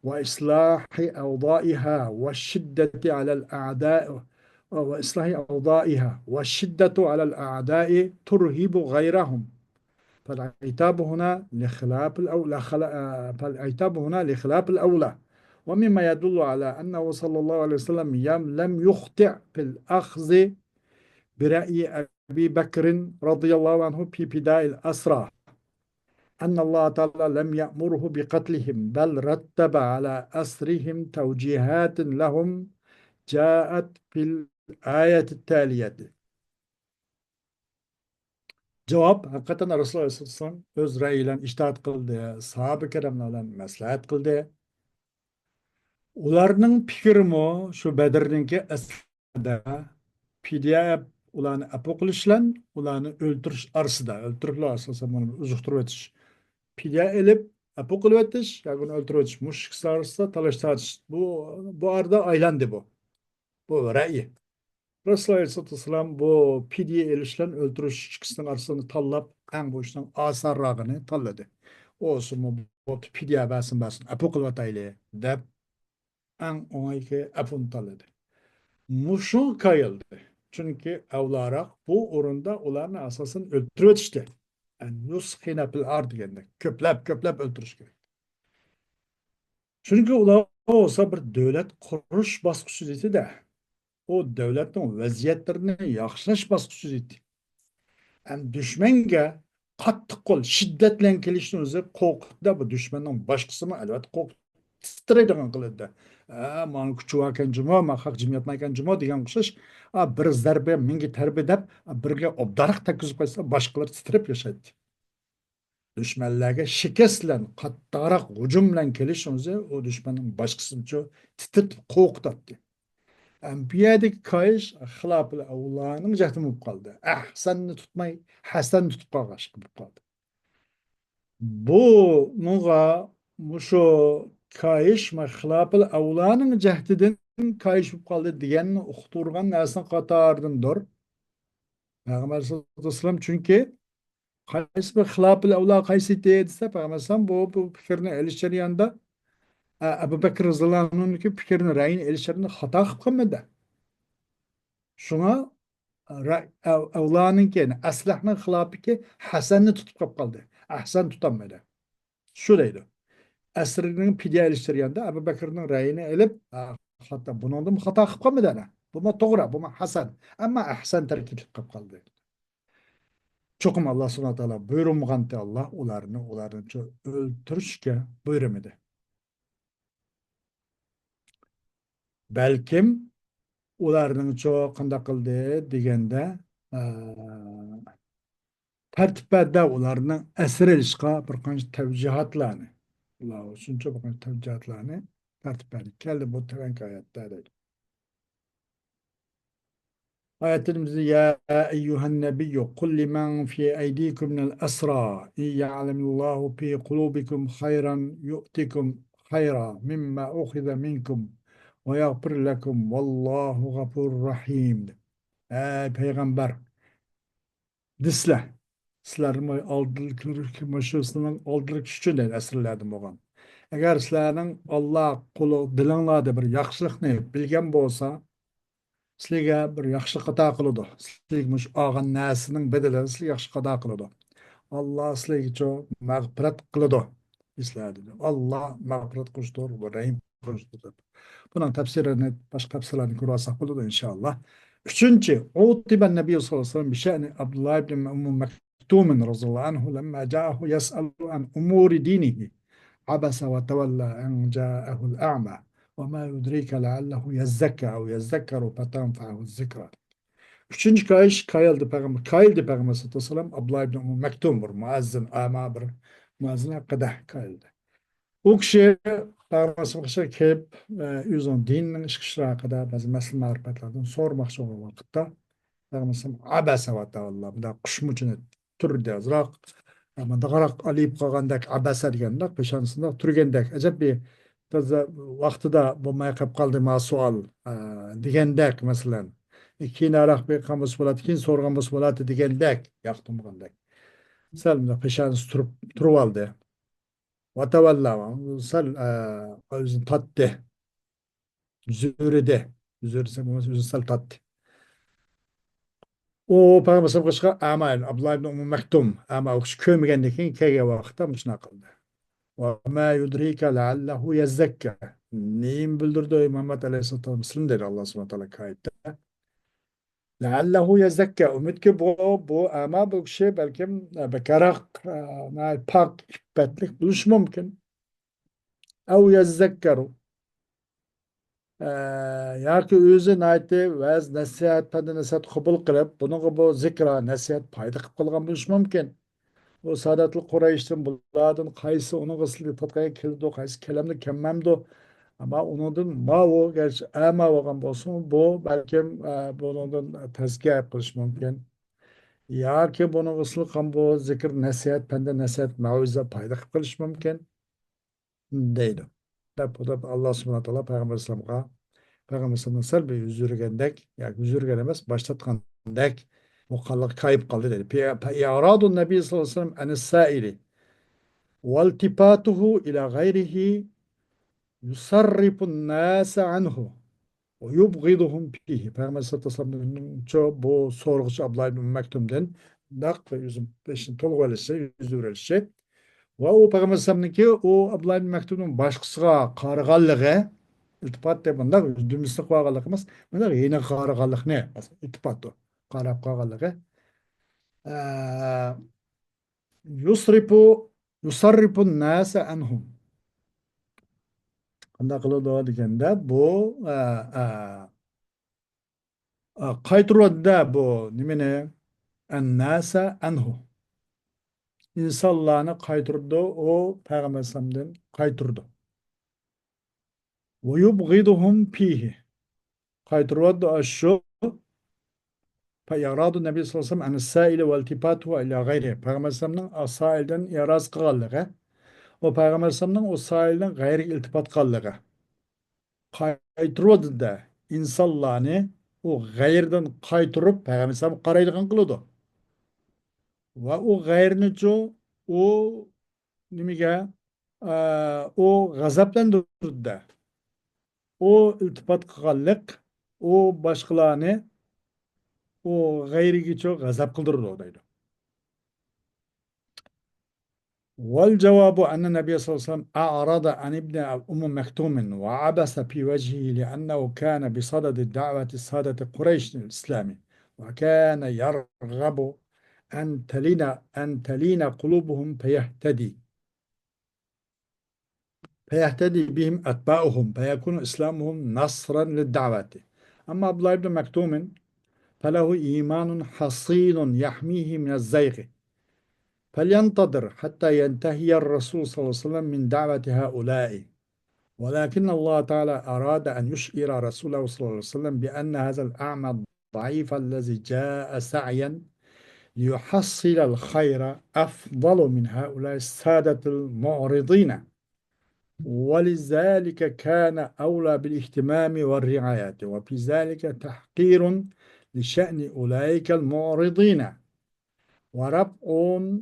وإصلاح أوضاعها والشدة على الأعداء، وإصلاح أوضاعها والشدة على الأعداء ترهب غيرهم. فالعتاب هنا لخلاف الأو-، لخلا-، آه، فالعتاب هنا لخلاف الأولى. ومما يدل على أنه صلى الله عليه وسلم يم-، لم يخطئ في الأخذ برأي أبي بكر رضي الله عنه في فداء الأسرى أن الله تعالى لم يأمره بقتلهم، بل رتب على أسرهم توجيهات لهم جاءت في الآية التالية. جاۋاب، ھەقىقەتەن رەسۇلۇللا ئەلەيھىسسالام ئۆز رەئيى بىلەن ئىجتىھاد قىلدى، ساھابە كىراملار بىلەن مەسلىھەت قىلدى. ئۇلارنىڭ پىكرىمۇ شۇ بەدرنىڭكى ئەسلىدە پىدىيە ئەپ، ئۇلارنى ئەپۇ قىلىش بىلەن ئۇلارنى ئۆلتۈرۈش ئارىسىدا، ئۆلتۈرۈپلا ئاساسەن بۇنى ئوزۇقتۇرۇۋېتىش، پىدىيە ئېلىپ ئەپۇ قىلىۋېتىش ياكى ئۇنى ئۆلتۈرۈۋېتىش، مۇشۇ ئىككىسى ئارىسىدا تالاش تارتىش، بۇ، بۇ ئارىدا ئايلاندى بۇ، بۇ رەئيى. رەسۇلۇللا ئەلەيھىسسالاتۇ ۋەسسالام بۇ پىدىيە ئېلىش بىلەن ئۆلتۈرۈش ئىككىسىنىڭ ئارىسىنى تاللاپ، ئەڭ بۇ ئىشنىڭ ئاسانراقىنى تاللىدى. ئۇ بولسىمۇ بولۇپتۇ، پىدىيە بەرسۇن، بەرسۇن، ئەپۇ قىلىۋاتايلى، دەپ، ئەڭ ئوڭايكى ئەپۇنى تاللىدى. مۇشۇ كايىلدى. چۈنكى ئەۋلاراق بۇ ئورۇندا ئۇلارنى ئاساسەن ئۆلتۈرۈۋېتىشتى. يۇسخىنە فىل ئار دېگەندەك، كۆپلەپ، كۆپلەپ ئۆلتۈرۈش كېرەك. چۈنكى ئۇلار بولسا بىر دۆلەت قۇرۇش باسقۇچىدا ئىدى. ئۇ دۆلەتنىڭ ۋەزىيەتلىرىنى ياخشىلاش باسقۇچىدا ئىدى. ئەمدى دۈشمەنگە قاتتىق قول، شىددەت بىلەن كېلىشنىڭ ئۆزى قورقۇتىدۇ. بۇ دۈشمەننىڭ باشقىسىمۇ ئەلۋەتتە قورقۇپ تىترەيدىغان قىلىدۇ. ئە، مانا كۈچى باركەن جۇمۇ، مانا خەق جىم ياتمايكەن جۇمۇ دېگەن ئوخشاش. ئا، بىر زەربە، مىڭگە تەربىيە دەپ، ئا، بىرگە ئوبدانراق تەگكۈزۈپ قويسا، باشقىلار تىترەپ ياشايدۇ. دۈشمەنلەرگە شىكەست بىلەن، قاتتىقراق ھۇجۇم بىلەن كېلىشىڭىزنى ئۇ دۈشمەننىڭ باشقىسىنىچۇ تىترىتىپ قورقۇتاتتى. ئەمما بۇ يەردىكى كايىش خىلاپىل ئەۋلانىڭ جەھىتى بولۇپ قالدى. ئەھسەننى تۇتماي، ھەسەننى تۇتۇپ قالغان بولۇپ قالدى. بۇنىڭغا مۇشۇ كايىش خىلاپىل ئەۋلانىڭ جەھىتىدىن كايىش بولۇپ قالدى دېگەننى ئۇقتۇرغان نەرسىنىڭ قاتارىدىندۇر. پەيغەمبەر ئەلەيھىسسالاتۇ ۋەسسالام چۈنكى قايسى بىر خىلاپىل ئەۋلا قايسى ئىدى دېسە، پەيغەمبەر ئەلەيھىسسالام بۇ، بۇ پىكىرنى ئېلىش جەريانىدا، ئە، ئەبۇ بەكرى رەزىياللاھۇ ئەنھۇنىڭكى پىكرىنى، رەيىنى ئېلىش جەريانىدا خاتا قىلىپ قالمىدى. شۇڭا رە-، ئەۋ-، ئەۋلانىڭكى، يەنى ئەسلەھنىڭ خىلاپىكى ھەسەننى تۇتۇپ قاپ قالدى. ئەھسەن تۇتالمىدى. شۇ دەيدۇ. ئەسىرنىڭ پىدىيە ئېلىش جەريانىدا ئەبۇ بەكرىنىڭ رەيىنى ئېلىپ، ئا، خاتا، بۇنىڭدىمۇ خاتا قىلىپ قالمىدى ئەنە. بۇمۇ توغرا، بۇمۇ ھەسەن. ئەمما ئەھسەن تەرەپكە كېتىپ قالدى. چوقۇم ئاللا سۇبھانەھۇ ۋە تائالا بۇيرۇمىغانتى، ئاللا ئۇلارنى، ئۇلارنى چو-، ئۆلتۈرۈشكە بۇيرۇمىدى. بەلكىم ئۇلارنىڭچۇ قانداق قىلدى دېگەندە، ئە، تەرتىپ بەردى ئۇلارنىڭ ئەسىر ئېلىشقا بىر قانچە تەۋجىھاتلارنى. ئۇلار ئۈچۈنچۇ بىر قانچە تەۋجىھاتلارنى تەرتىپ بەردى. كەلدى بۇ تۆۋەنكى ئايەتتە دەيدۇ. ئايەتىمىزدە، يا ئەييۇھەن نەبىييۇ قۇل لىمەن فى ئەيدىكۇم مىنەل ئەسرا ئىن يەئلەمىللاھۇ فى قۇلۇبىكۇم خەيرەن يۇئتىكۇم خەيرا مىمما ئۇخىزە مىنكۇم ۋە يەغفىر لەكۇم ۋەللاھۇ غەفۇرۇر رەھىم. ئەي پەيغەمبەر، دېسىلە، سىلەرنىڭ ئالدىدىكى، مۇشۇ سىلەرنىڭ ئالدىدىكى ئۈچۈن دەيدۇ، ئەسىرلەردىن بولغان. ئەگەر سىلەرنىڭ ئاللا قۇلى دىلىڭلاردا بىر ياخشىلىقنى بىلگەن بولسا، سىلەرگە بىر ياخشىلىق ئاتا قىلىدۇ. سىلەرگە مۇشۇ ئالغان نەرسىنىڭ بەدىلىدە سىلەرگە ياخشىلىق ئاتا قىلىدۇ. ئاللا سىلەرگىچۇ مەغپىرەت قىلىدۇ. ئېسىلەر دېدى. ئاللا مەغپىرەت قىلغۇچىدۇر، رەھىم قىلغۇچىدۇر دەپ. بۇنىڭ تەپسىرىنى باشقا تەپسىرلەردىن كۆرۈۋالساق بولىدۇ، ئىنشائاللا. ئۈچىنچى، ئۇتىبە نەبىييۇ سەللەللاھۇ ئەلەيھى ۋەسەللەم بىشەئنى ئابدۇللا ئىبن ئۇممۇ مەكتۇمىن رەزىياللاھۇ ئەنھۇ لەمما جائەھۇ يەسئەلۇ ئەن ئۇمۇرى دىنىھى ئەبەسە ۋە تەۋەللا ئەن جائەھۇل ئەما ۋە ما يۇدرىكە لەئەللەھۇ يەززەككە ئەۋ يەززەككەرۇ فەتەنفەئەھۇز زىكرا. ئۈچىنچى كايىش، كايىلدى پەيغەمبەر، كايىلدى پەيغەمبەر سەللەللاھۇ ئەلەيھى ۋەسەللەم ئابدۇللا ئىبن ئۇممۇ مەكتۇم بىر مۇئەززىن، ئەما بىر مۇئەززىن ھەققىدە كايىلدى. ئۇ كىشى پەيغەمبەر ئەلەيھىسسالامغا كېلىپ، ئە، ئۆزىنىڭ دىنىنىڭ ئىچكى ئىشلىرى ھەققىدە بەزى مەسىلە مەرىپەتلەردىن سورىماقچى بولغان ۋاقىتتا، پەيغەمبەر ئەلەيھىسسالام ئەبەسە ۋە تەۋەللا، بۇنداق قۇشمۇچىنى تۈردى ئازراق. ئە، مۇنداقراق ئالىيىپ قالغاندەك، ئەبەسە دېگەندەك، پېشانىسىنى تۈرگەندەك. ئەجەب بىر تازا ۋاقتىدا بولماي قېلىپ قالدى ما سوئال، ئە، دېگەندەك، مەسىلەن. ئە، كېيىنرەك بېقىپ قالغان بولسا بولاتتى، كېيىن سورىغان بولسا بولاتتى دېگەندەك، ياقتۇرمىغاندەك. سەل مۇنداق پېشانىسى تۇرۇپ، تۇرۇۋالدى. ۋەتەۋەللا، سەل، ئە، ئۆزىنى تارتتى. يۈز ئۆرۈدى. يۈز ئۆرۈدى دېسەم بولماس، ئۆزىنى سەل تارتتى. ئۇ پەيغەمبەر ئەلەيھىسسالامغا ئەما، ئابدۇللا ئىبن ئۇممۇ مەكتۇم، ئەما ئۇ كىشى كۆرمىگەندىن كېيىن كەلگەن ۋاقىتتا مۇشۇنداق قىلدى. ۋە ما يۇدرىكە لەئەللەھۇ يەززەككە. نېمە بىلدۈردى، ئەي مۇھەممەد ئەلەيھىسسالام، سىلىنى دەيدۇ ئاللا سۇبھانەھۇ ۋە تائالا ئايەتتە. لەئەللەھۇ يەززەككە. ئۈمىدكى بۇ، بۇ ئەما بۇ كىشى بەلكىم، ئە، بەكرەك، ئە، ناھايىتى پاك، ئىپپەتلىك بولۇشى مۇمكىن. ئەۋ يەززەككەرۇ. ئە، ياكى ئۆزى ناھايىتى ۋەز نەسىھەت، پەند نەسىھەت قوبۇل قىلىپ، بۇنىڭغا بۇ زىكرا، نەسىھەت پايدا قىلىپ قالغان بولۇشى مۇمكىن. ئۇ ساداتۇل قۇرەيشتىن بۇلاردىن قايسى ئۇنىڭغا سىلىگە تاتقايغا كېلىدۇ، قايسى كېلەمدۇ، كەلمەمدۇ. ئەمما ئۇنىڭدىن ماۋۇ، گەرچە ئەما بولغان بولسىمۇ، بۇ بەلكىم، ئە، بۇنىڭدىن تەزكىيە قىلىش مۇمكىن. ياكى بۇنىڭغا سىلىققان بۇ زىكىر، نەسىھەت، پەند نەسىھەت، مەۋزە پايدا قىلىپ قېلىشى مۇمكىن. دەيدۇ. دەپ، دەپ ئاللا سۇبھانەھۇ ۋە تائالا پەيغەمبەر ئەلەيھىسسالامغا، پەيغەمبەر ئەلەيھىسسالامنىڭ سەل بىر يۈز ئۆرۈگەندەك، ياكى يۈز ئۆرۈگەن ئەمەس، باش تارتقاندەك بولغانلىقى كايىپ قالدى دەيدۇ. فە-، فە-، فەئەرادۇ نەبىي سەللەللاھۇ ئەلەيھى ۋەسەللەم ئەنىس سائىلى ۋەلتىپاتۇھۇ ئىلا غەيرىھى يۇسەررىفۇن ناسە ئەنھۇ ۋە يۇبغىدۇھۇم فىھى. پەيغەمبەر سەللەللاھۇ ئەلەيھى ۋەسەللەمنىڭچۇ بۇ سورىغۇچى ئابدۇللا ئىبن مەكتۇمدىن داق ئۆزى بېشىنى تولغىۋېلىشى، يۈز ئۆرۈلۈشى. ۋە ئۇ پەيغەمبەر ئەلەيھىسسالامنىڭكى ئۇ ئابدۇللا ئىبن مەكتۇمنىڭ باشقىسىغا قارىغانلىقى، ئىلتىپات دەپ مۇنداق دۈمبىسىنى قىلىۋالغانلىقى ئەمەس، مۇنداق يېنىغا قارىغانلىقنى، ئىلتىپاتتۇر، قاراپ قالغانلىقى. ئە، يۇسرىپۇ، يۇسەررىفۇن ناسە ئەنھۇم. قانداق قىلىدۇ دېگەندە، بۇ، ئە، ئە، ئە، قايتۇرۇۋەتتى بۇ نېمىنى؟ ئەنناسە ئەنھۇ. ئىنسانلارنى قايتۇرىدۇ، ئۇ پەيغەمبەر ئەلەيھىسسالامدىن قايتۇرىدۇ. ۋە يۇبغىدۇھۇم فىھى. قايتۇرۇۋەتتى ئاشۇ. فەئەرادۇ نەبىي سەللەللاھۇ ئەلەيھى ۋەسەللەم ئەنىس سائىلى ۋەلتىپاتۇھۇ ئىلا غەيرىھى. پەيغەمبەر ئەلەيھىسسالامنىڭ سائىلدىن ئېراز قىلغانلىقى، ئۇ پەيغەمبەر ئەلەيھىسسالامنىڭ ئۇ سائىلدىن غەيرىگە ئىلتىپات قىلغانلىقى. قايتۇرۇۋاتىدۇ-دە، ئىنسانلارنى ئۇ غەيرىدىن قايتۇرۇپ، پەيغەمبەر ئەلەيھىسسالامغا قارايدىغان قىلىدۇ. ۋە ئۇ غەيرىنىچۇ، ئۇ نېمىگە، ئە، ئۇ غەزەپلەندۈرىدۇ-دە. ئۇ ئىلتىپات قىلغانلىق، ئۇ باشقىلارنى، ئۇ غەيرىگىچۇ غەزەپ قىلدۇرىدۇ دەيدۇ. والجواب أن النبي صلى الله عليه وسلم أعرض عن ابن أم مكتوم وعبس في وجهه لأنه كان بصدد دعوة سادة قريش الإسلام، وكان يرغب أن تلين، أن تلين قلوبهم فيهتدي، فيهتدي بهم أتباعهم، فيكون إسلامهم نصرا للدعوة. أما عبد الله بن مكتوم فله إيمان حصين يحميه من الزيغ، فلينتظر حتى ينتهي الرسول صلى الله عليه وسلم من دعوة هؤلاء. ولكن الله تعالى أراد أن يشعر رسوله صلى الله عليه وسلم بأن هذا الأعمى الضعيف الذي جاء سعيا ليحصل الخير أفضل من هؤلاء السادة المعرضين، ولذلك كان أولى بالاهتمام والرعاية، وفي ذلك تحقير لشأن أولئك المعرضين، ورفع،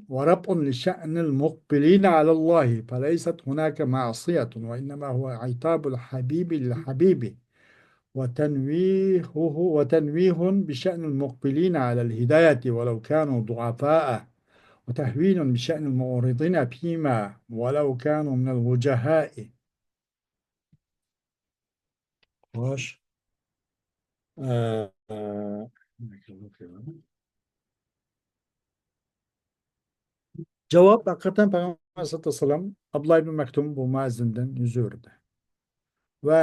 ورفع لشأن المقبلين على الله، فليست هناك معصية، وإنما هو عتاب الحبيب للحبيب، وتنويهه، وتنويه بشأن المقبلين على الهداية ولو كانوا ضعفاء، وتهوين بشأن المعرضين فيما ولو كانوا من الوجهاء. خوش. ئە، ئە، جاۋاب، ھەقىقەتەن پەيغەمبەر ئەلەيھىسسالاتۇ ۋەسسالام ئابدۇللا ئىبن مەكتۇم بۇ مۇئەززىندىن يۈز ئۆرۈدى. ۋە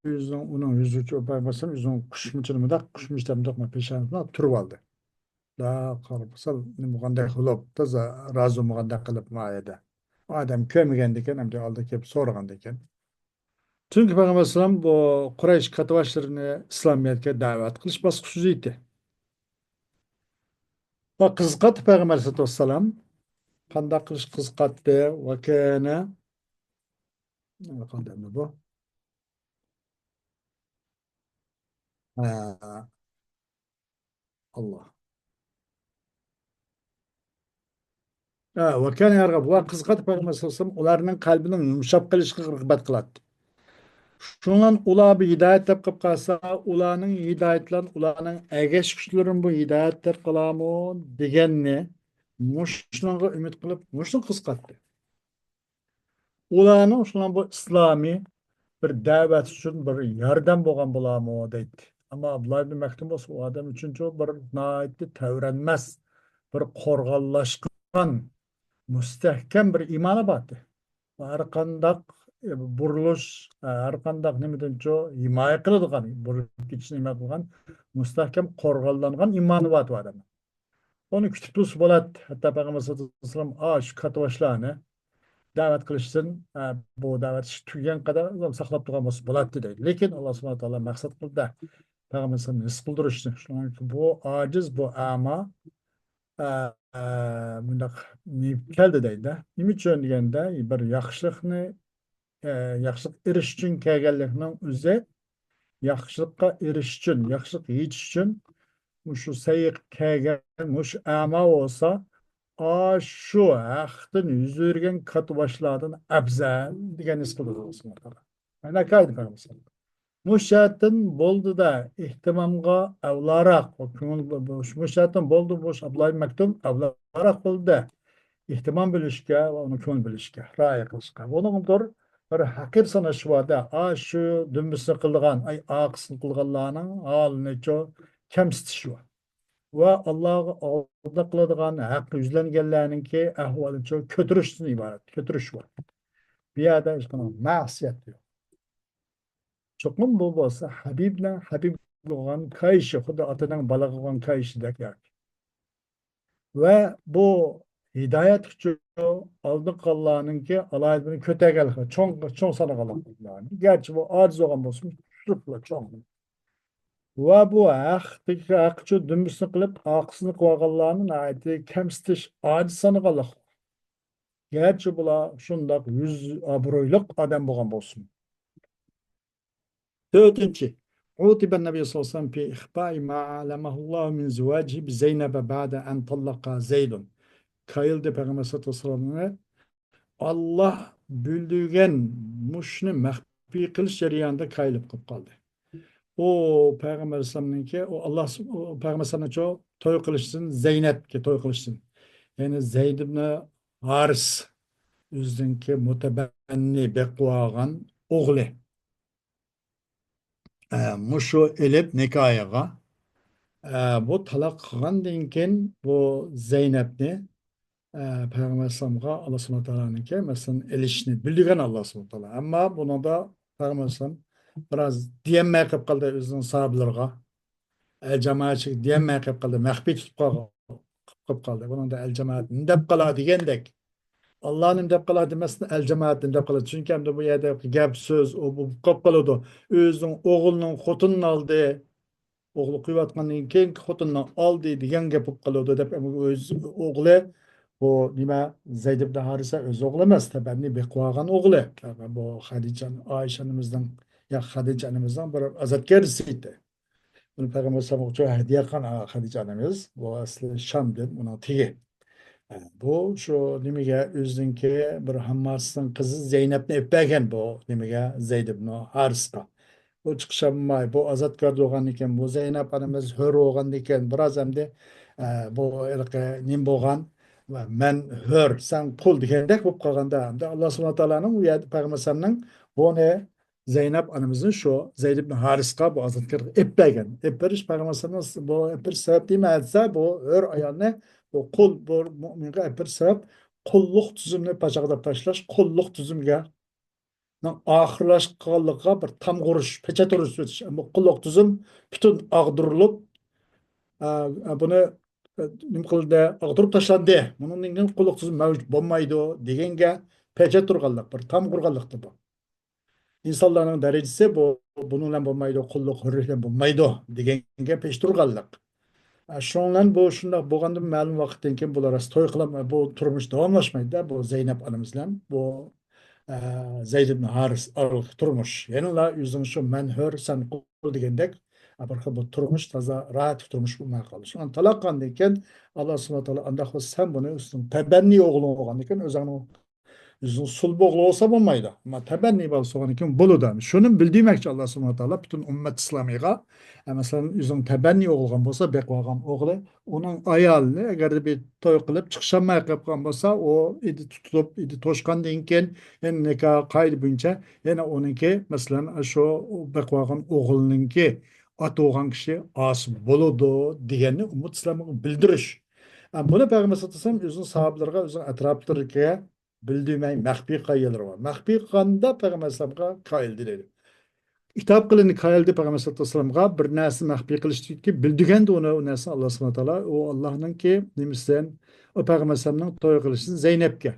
ئۆزىنىڭ، ئۇنىڭ يۈزىچە پەيغەمبەر ئەلەيھىسسالام ئۆزىنىڭ قۇشمىچىنى مۇنداق، قۇشمىچىدا مۇنداق پېشانىسىنى تۈرۈۋالدى. دا قارىسا، نېمە بولغاندەك قىلىپ، تازا رازى بولمىغاندەك قىلىپ مايەدە. ئادەم كۆرمىگەندىكەن، ئەمدى ئالدىغا كېلىپ سورىغاندىكەن. چۈنكى پەيغەمبەر ئەلەيھىسسالام بۇ قۇرەيش كاتتىباشلىرىنى ئىسلامىيەتكە دەۋەت قىلىش باسقۇچىدا ئىدى. ۋە قىزىقاتتى پەيغەمبەر ئەلەيھىسسالام. قانداق قىلىش قىزىقاتتى؟ ۋە كان، قانداق بۇ؟ ھە. ئاللا. ھە، ۋە كان يەرغەب. ۋە قىزىقاتتى پەيغەمبەر سەللەللاھۇ ئەلەيھى ۋەسەللەم ئۇلارنىڭ قەلبىنىڭ يۇمشاپ قېلىشىغا رىغبەت قىلاتتى. شۇنىڭ ئۇلار بىر ھىدايەت تېپىپ قالسا، ئۇلارنىڭ ھىدايىتى بىلەن ئۇلارنىڭ ئەگەشكۈچىلىرىمۇ ھىدايەت تېپىپ قالارمۇ دېگەننى مۇشۇنىڭغا ئۈمىد قىلىپ، مۇشۇنى قىزىقاتتى. ئۇلارنىڭ شۇنىڭ بۇ ئىسلامىي بىر دەۋەت ئۈچۈن بىر ياردەم بولغان بولارمۇ دەيتتى. ئەمما ئابدۇللا ئىبن مەكتۇم بولسا ئۇ ئادەم ئۈچۈنچۇ بىر ناھايىتى تەۋرەنمەس، بىر قورغانلاشقان، مۇستەھكەم بىر ئىمانى بارتى. ھەر قانداق، ئە، بۇرۇلۇش، ئە، ھەر قانداق نېمىدىنچۇ ھىمايە قىلىدىغان، بۇرۇلۇپ كېتىشنى ھىمايە قىلغان مۇستەھكەم قورغانلانغان ئىمانى بارتى ئۇ ئادەمنىڭ. ئۇنى كۈتۈپ تۇرسا بولاتتى. ھەتتا پەيغەمبەر سەللەللاھۇ ئەلەيھى ۋەسەللەم، ئا، شۇ كاتتىباشلارنى دەۋەت قىلىشتىن، ئە، بۇ دەۋەت ئىشى تۈگىگەن قەدەر ساقلاپ تۇرغان بولسا بولاتتى دەيدۇ. لېكىن ئاللا سۇبھانەھۇ ۋە تائالا مەقسەت قىلدى پەيغەمبەر سەللەللاھۇ ئەلەيھى ۋەسەللەمنى ھېس قىلدۇرۇشنى. شۇنىڭ ئۈچۈن بۇ ئاجىز، بۇ ئەما، ئە، ئە، مۇنداق نېمە كەلدى دەيدۇ. نېمە ئۈچۈن دېگەندە، بىر ياخشىلىقنى، ئە، ياخشىلىققا ئېرىشىش ئۈچۈن كەلگەنلىكنىڭ ئۆزى، ياخشىلىققا ئېرىشىش ئۈچۈن، ياخشىلىق يېتىش ئۈچۈن مۇشۇ سەيگە كەلگەن مۇشۇ ئەما بولسا، ئاشۇ ھەقتىن يۈز ئۆرۈگەن كاتتىباشلاردىن ئەپزەل دېگەن ھېس قىلدۇرىدۇ ئاللا سۇبھانەھۇ ۋە تائالا. مۇشۇ جەھەتتىن بولدى-دە، ئېھتىمامغا ئەۋلاراق، كۆڭۈل، مۇشۇ جەھەتتىن بولدى، مۇشۇ ئابدۇللا ئىبن مەكتۇم ئەۋلاراق بولدى. ئېھتىمام بۆلۈشكە ۋە ئۇنى كۆڭۈل بۆلۈشكە، رىئايە قىلىشقا. بۇنىڭدۇر بىر ھەقىر ساناش بار-دە، ئا، شۇ دۈمبىسىنى قىلىدىغان، ئاي، ئارقىسىنى قىلغانلارنىڭ ھالىنىچۇ كەمسىتىش بار. ۋە ئاللاغا ئالدىنى قىلىدىغان ھەققە يۈزلەنگەنلەرنىڭكى ئەھۋالىچۇ كۆتۈرۈشتىن ئىبارەت، كۆتۈرۈش بار. بۇ يەردە ھېچقانداق مەسىيەت يوق. چوقۇم بۇ بولسا ھەبىبنىڭ ھەبىب بولغان كايىشى، خۇددى ئاتىنىڭ بالىغا بولغان كايىشىدەك ياكى. ۋە بۇ ھىدايەتكىچۇ ئالدىنقى قىلغانلارنىڭكى ئالاھىدىلىكىنى كۆتەرگەنلىكى، چوڭ، چوڭ سانىغانلىقى. گەرچە بۇ ئاجىز بولغان بولسىمۇ، چوڭ. ۋە بۇ ھەقتىكى، ھەققىچۇ دۈمبىسىنى قىلىپ، ئارقىسىنى قىلىۋالغانلارنى ناھايىتى كەمسىتىش، ئاجىز سانىغانلىق. گەرچە بۇلار شۇنداق يۈز ئابرۇيلۇق ئادەم بولغان بولسۇن. تۆتىنچى، عوتب النبي صلى الله عليه وسلم في إخفاء ما أعلمه الله من زواجه بزينب بعد أن طلقها زيد. كايىلدى پەيغەمبەر سەللەللاھۇ ئەلەيھى ۋەسەللەمنى ئاللا بىلدۈرگەن مۇشۇنى مەخپىي قىلىش جەريانىدا كايىلىپ قېلىپ قالدى. ئۇ پەيغەمبەر ئەلەيھىسسالامنىڭكى، ئۇ ئاللا، ئۇ پەيغەمبەر ئەلەيھىسسالامنىڭ چو-، توي قىلىشتىن، زەينەپكە توي قىلىشتىن، يەنى زەيد ئىبنى ھارىس، ئۆزىنىڭكى مۇتەبەننى بېقىۋالغان ئوغلى. ئە، مۇشۇ ئېلىپ نىكاھىغا، ئە، بۇ تالاق قىلغاندىن كېيىن بۇ زەينەپنى، ئە، پەيغەمبەر ئەلەيھىسسالامغا ئاللا سۇبھانەھۇ ۋە تائالانىڭكى، مەسىلەن، ئېلىشنى بىلدۈرگەن ئاللا سۇبھانەھۇ ۋە تائالا. ئەمما بۇنىڭدا پەيغەمبەر ئەلەيھىسسالام بىراز دېيەلمەي قېلىپ قالدى ئۆزىنىڭ ساھابىلىرىغا. ئەل جامائەتچىلىك دېيەلمەي قېلىپ قالدى، مەخپىي تۇتۇپ قالغان، قېلىپ قالدى. بۇنىڭدا ئەل جامائەت نېمە دەپ قالا دېگەندەك، ئاللا نېمە دەپ قالا دېمەستىن، ئەل جامائەت نېمە دەپ قالا. چۈنكى ئەمدى بۇ يەردە گەپ سۆز ئۇ بولۇپ قالىدۇ. ئۆزىنىڭ ئوغلىنىڭ خوتۇنىنى ئالدى، ئوغلى قويۇۋاتقاندىن كېيىنكى خوتۇنىنى ئالدى دېگەن گەپ بولۇپ قالىدۇ دەپ، ئەمدى ئۆز ئوغلى، بۇ نېمە، زەيد ئىبن ھارىسە ئۆز ئوغلى ئەمەس، تەبەننى بېقىۋالغان ئوغلى. بۇ خەدىچە، ئائىشە ئانىمىزنىڭ، يا خەدىچە ئانىمىزنىڭ بىر ئازادكارىسى ئىدى. بۇنى پەيغەمبەر ئەلەيھىسسالامغا ئوخشاپ ھەدىيە قىلغان خەدىچە ئانىمىز. بۇ ئەسلى شامدىن ئۇنىڭ تېگى. بۇ شۇ نېمىگە، ئۆزىنىڭكى بىر ھامماسىنىڭ قىزى زەينەپنى ئېلىپ بەرگەن بۇ نېمىگە، زەيد ئىبنۇ ھارىسقا. بۇ چىقىشالماي، بۇ ئازادكار بولغاندىكىن، بۇ زەينەپ ئانىمىز ھۆر بولغاندىكىن، بىراز ئەمدى، ئە، بۇ ھېلىقى نېمە بولغان، مەن ھۆر، سەن قۇل دېگەندەك بولۇپ قالغاندا، ئەمدى ئاللا سۇبھانەھۇ ۋە تائالانىڭ ئۇ يەردە پەيغەمبەر ئەلەيھىسسالامنىڭ بۇنى زەينەپ ئانىمىزنى شۇ زەيد ئىبن ھارىسقا بۇ ئازادكارغا ئېلىپ بەرگەن. ئېلىپ بېرىش پەيغەمبەر ئەلەيھىسسالام بۇ ئېلىپ بېرىش سەۋەب نېمە دېسە، بۇ ھۆر ئايالنى بۇ قۇل، بۇ مۇئمىنغا ئېلىپ بېرىش سەۋەب قۇللۇق تۈزۈمنى پاچاقلاپ تاشلاش، قۇللۇق تۈزۈمگە ئاخىرلاشقانلىقىغا بىر تامغا ئۇرۇش، پېچەت ئۇرۇش ئۆتۈش. بۇ قۇللۇق تۈزۈم پۈتۈن ئاغدۇرۇلۇپ، ئە، ئە، بۇنى، ئە، نېمە قىلدى؟ ئاغدۇرۇپ تاشلاندى. بۇنىڭدىن كېيىن قۇللۇق تۈزۈم مەۋجۇت بولمايدۇ دېگەنگە پېچەت ئۇرغانلىق، بىر تامغا ئۇرغانلىقتۇر بۇ. ئىنسانلارنىڭ دەرىجىسى بۇ، بۇنىڭ بىلەن بولمايدۇ، قۇللۇق، ھۆرلۈك بىلەن بولمايدۇ دېگەنگە پېچەت ئۇرغانلىق. ئە، شۇنىڭ بىلەن بۇ شۇنداق بولغاندىن مەلۇم ۋاقىتتىن كېيىن بۇلار راست توي قىلالماي، بۇ تۇرمۇش داۋاملاشمايدۇ-دە، بۇ زەينەپ ئانىمىز بىلەن بۇ، ئە، زەيد ئىبن ھارىس ئارىلىق تۇرمۇش. يەنىلا ئۆزىنىڭ شۇ مەن ھۆر، سەن قۇل دېگەندەك، ئە، بىر خىل بۇ تۇرمۇش تازا راھەت تۇرمۇش بولماي قالدى. شۇڭا تالاق قىلغاندىن كېيىن ئاللا سۇبھانەھۇ ۋە تائالا ئانداق بولسا سەن بۇنى ئۆزۈڭ تەبەننى ئوغلۇڭ بولغاندىكىن ئۆزۈڭنىڭ ئۆزىنىڭ سۇلبى ئوغلى بولسا بولمايدۇ. ئەمما تەبەننى بالىسى بولغاندىكىن بولىدۇ. شۇنى بىلدۈرمەكچى ئاللا سۇبھانەھۇ ۋە تائالا پۈتۈن ئۈممەت ئىسلامىيغا. ئە، مەسىلەن، ئۆزىنىڭ تەبەننى ئوغلىغان بولسا، بېقىۋالغان ئوغلى، ئۇنىڭ ئايالىنى ئەگەردە بىر توي قىلىپ چىقىشالماي قېلىپ قالغان بولسا، ئۇ ئىددە تۇتۇپ، ئىددە توشقاندىن كېيىن، يەنە نىكاھ قائىدە بويىچە يەنە ئۇنىڭكى، مەسىلەن، شۇ بېقىۋالغان ئوغلىنىڭكى ئاتا بولغان كىشى ئاسىي بولىدۇ دېگەننى ئۈممەت ئىسلامغا بىلدۈرۈش. ئە، بۇنى پەيغەمبەر سەللەللاھۇ ئەلەيھى ۋەسەللەم ئۆزىنىڭ ساھابىلىرىگە بىلدۈرمەي مەخپىي قىلغان يەرلىرى بار. مەخپىي قىلغاندا پەيغەمبەر ئەلەيھىسسالامغا قايىل دېيىلدى. ئىتاب قىلىندى، قايىل دېدى پەيغەمبەر سەللەللاھۇ ئەلەيھى ۋەسەللەمغا بىر نەرسە مەخپىي قىلىشتىكى، بىلدۈرگەندە ئۇنى، ئۇ نەرسىنى ئاللا سۇبھانەھۇ ۋە تائالا، ئۇ ئاللانىڭكى نېمىسىدىن، ئۇ پەيغەمبەر ئەلەيھىسسالامنىڭ توي قىلىشىدىن زەينەپكە.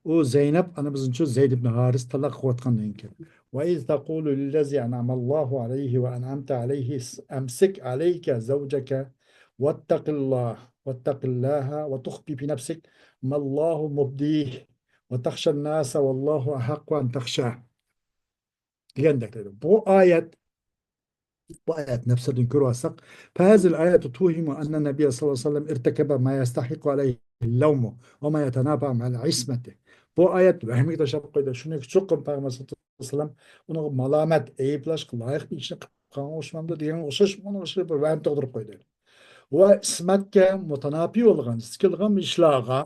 ئۇ زەينەپ ئانىمىزنىچۇ زەيد ئىبن ھارىس تالاق قىلىۋاتقاندىن كېيىن. وإذ تقول للذي أنعم الله عليه وأنعمت عليه أمسك عليك زوجك واتق الله، واتق الله وتخفي في نفسك ما الله مبديه وتخشى الناس والله أحق أن تخشاه دېگەندەك دەيدۇ. بۇ ئايەت، بۇ ئايەت نەپسىدىن كۆرۈۋالساق، فهذه الآية توهم أن النبي صلى الله عليه وسلم ارتكب ما يستحق عليه اللوم وما يتنافى مع العصمة. بۇ ئايەت ۋەھىمگە تاشلاپ قويدى. شۇنىڭ ئۈچۈن قىلىپ پەيغەمبەر سەللەللاھۇ ئەلەيھى ۋەسەللەم ئۇنىڭغا مالامەت، ئەيىبلەشكە لايىق بىر ئىشنى قىلىپ قالغان ئوخشىمامدۇ دېگەنگە ئوخشاش، ئۇنىڭ ئىچىدە بىر ۋەھىمە تۇغدۇرۇپ قويدى. ۋە ئىسمەتكە مۇتاناپىي بولغان، زىت كېلىدىغان ئىشلارغا،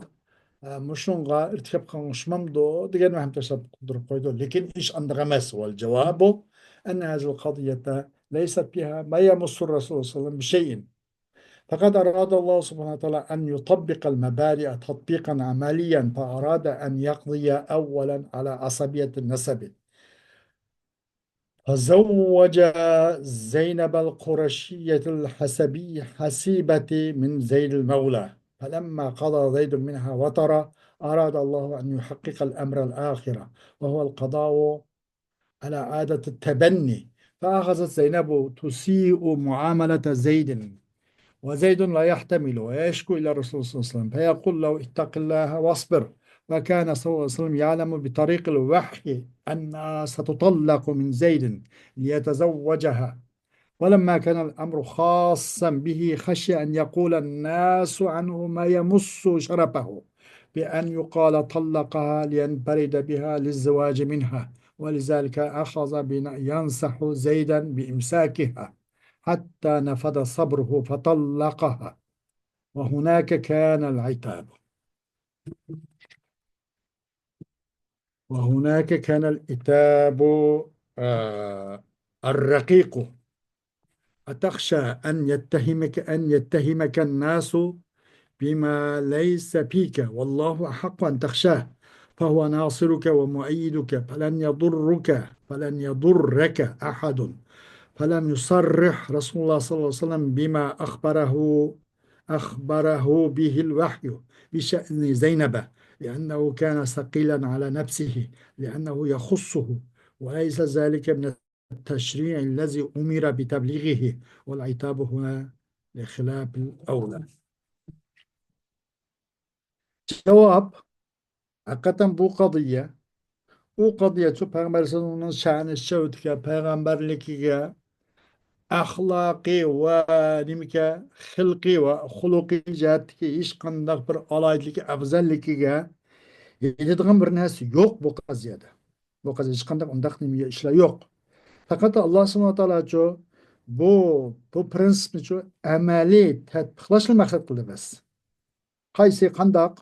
ئە، مۇشۇنىڭغا ئىرتىكاپ قىلغان ئوخشىمامدۇ دېگەن ۋەھىمە تاشلاپ قويدى. لېكىن ئىش ئانداق ئەمەس. والجواب أن هذه القضية ليس فيها ما يمس الرسول صلى الله عليه وسلم بشيء. فقد أراد الله سبحانه وتعالى أن يطبق المبادئ تطبيقا عمليا، فأراد أن يقضي أولا على عصبية النسب. فزوج زينب القرشية الحسبي، حسيبة، من زيد المولى. فلما قضى زيد منها وطرا، أراد الله أن يحقق الأمر الآخر، وهو القضاء على عادة التبني. فأخذت زينب تسيء معاملة زيد، وزيد لا يحتمل، ويشكو إلى الرسول صلى الله عليه وسلم، فيقول له: اتق الله واصبر. وكان صلى الله عليه وسلم يعلم بطريق الوحي أنها ستطلق من زيد ليتزوجها. ولما كان الأمر خاصا به، خشي أن يقول الناس عنه ما يمس شرفه، بأن يقال طلقها لينفرد بها للزواج منها، ولذلك أخذ بن-، ينصح زيدا بإمساكها حتى نفد صبره فطلقها. وهناك كان العتاب. وهناك كان العتاب، آه، الرقيق. أتخشى أن يتهمك، أن يتهمك الناس بما ليس فيك، والله أحق أن تخشاه. فهو ناصرك ومؤيدك فلن يضرك، فلن يضرك أحد. فلم يصرح رسول الله صلى الله عليه وسلم بما أخبره، أخبره به الوحي بشأن زينب، لأنه كان ثقيلا على نفسه، لأنه يخصه، وليس ذلك من التشريع الذي أمر بتبليغه، والعتاب هنا لخلاف الأولى. جاۋاب. ھەقىقەتەن بۇ قەزىيە، ئۇ قەزىيە شۇ پەيغەمبەر ئەلەيھىسسالامنىڭ شەنى شەۋتىگە، پەيغەمبەرلىكىگە، ئەخلاقى ۋە نېمىكە، خىلقى ۋە خۇلقى جەھەتتىكى ھېچقانداق بىر ئالاھىدىلىكى، ئەۋزەللىكىگە يېتىدىغان بىر نەرسە يوق بۇ قەزىيەدە. بۇ قەزىيەدە ھېچقانداق ئۇنداق نېمە ئىشلار يوق. پەقەت ئاللا سۇبھانەھۇ ۋە تائالاچۇ بۇ، بۇ پرىنسىپنىچۇ ئەمەلىي تەتبىقلاشنى مەقسەت قىلدى بەس. قايسى، قانداق؟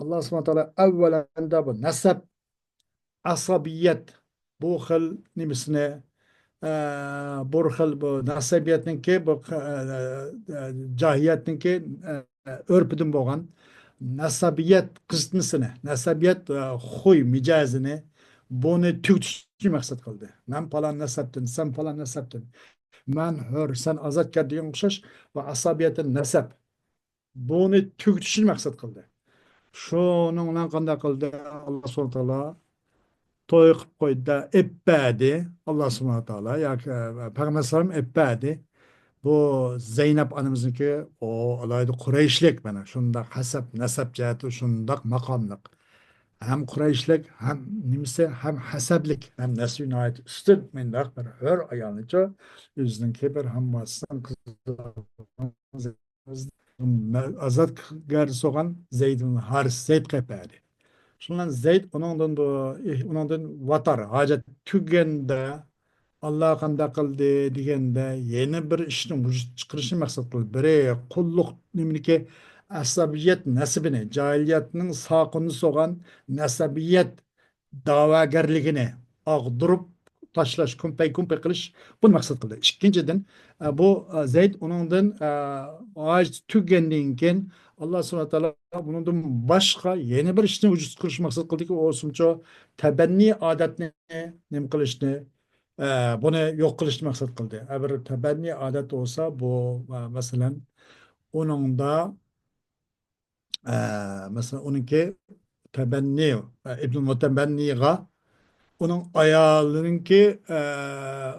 ئاللا سۇبھانەھۇ ۋە تائالا ئەۋۋەلەندە بۇ نەسەب، ئەسەبىيەت، بۇ خىل نېمىسىنى، ئە، بۇ خىل بۇ نەسەبىيەتنىڭكى، بۇ، ئە، ئە، جاھىلىيەتنىڭكى، ئە، ئۆرپىدىن بولغان نەسەبىيەت قىزىتمىسىنى، نەسەبىيەت، ئە، خۇي مىجەزىنى، بۇنى تۈگىتىشنى مەقسەت قىلدى. مەن پالان نەسەبتىن، سەن پالان نەسەبتىن، مەن ھۆر، سەن ئازادكار دېگەن ئوخشاش، ۋە ئەسەبىيەتتىن نەسەب. بۇنى تۈگىتىشنى مەقسەت قىلدى. شۇنىڭ بىلەن قانداق قىلدى؟ ئاللا سۇبھانەھۇ ۋە تائالا توي قىلىپ قويدى، ئېلىپ بەردى. ئاللا سۇبھانەھۇ ۋە تائالا ياكى، ئە، پەيغەمبەر ئەلەيھىسسالام ئېلىپ بەردى. بۇ زەينەپ ئانىمىزنىڭكى، ئۇ ئالاھىدە قۇرەيشلىك، مانا شۇنداق ھەسەب، نەسەب جەھەتتە شۇنداق ماقاملىق. ھەم قۇرەيشلىك، ھەم نېمىسى، ھەم ھەسەبلىك، ھەم نەسلى ناھايىتى ئۈستۈن، مۇنداق بىر ھۆر ئايالنىچۇ ئۆزىنىڭكى بىر ھەمۋاسىنىڭ قىزى ئازادكار سوغان زەيد ئىبن ھارىس، زەيد قىلىپ بەردى. شۇنىڭ بىلەن زەيد ئۇنىڭدىن بۇ، ئۇنىڭدىن ۋاتار، ھاجەت تۈگىگەندە، ئاللا قانداق قىلدى دېگەندە، يەنە بىر ئىشنى ۋۇجۇدقا چىقىرىشنى مەقسەت قىلدى. بىرى، قۇللۇق نېمىنىكى، ئەسەبىيەت نەسىبىنى، جاھىلىيەتنىڭ ساقىنى سوغان نەسەبىيەت دەۋاگەرلىكىنى ئاغدۇرۇپ تاشلاش، كۇمپەي-كۇمپەي قىلىش، بۇنى مەقسەت قىلدى. ئىككىنچىدىن، ئە، بۇ، ئە، زەيد ئۇنىڭدىن، ئە، ھاجىتى تۈگىگەندىن كېيىن، ئاللا سۇبھانەھۇ ۋە تائالا بۇنىڭدىن باشقا يەنە بىر ئىشنى ۋۇجۇدقا چىقىرىشنى مەقسەت قىلدىكى، ئۇ ئوسۇمچۇ تەبەننىي ئادەتنى نېمە قىلىشنى، ئە، بۇنى يوق قىلىشنى مەقسەت قىلدى. ئە، بىر تەبەننىي ئادەت بولسا، بۇ، ئە، مەسىلەن، ئۇنىڭدا ئە، مەسىلەن، ئۇنىڭكى تەبەننى، ئە، ئىبنۇ مۇتەبەننىغا ئۇنىڭ ئايالىنىڭكى، ئە،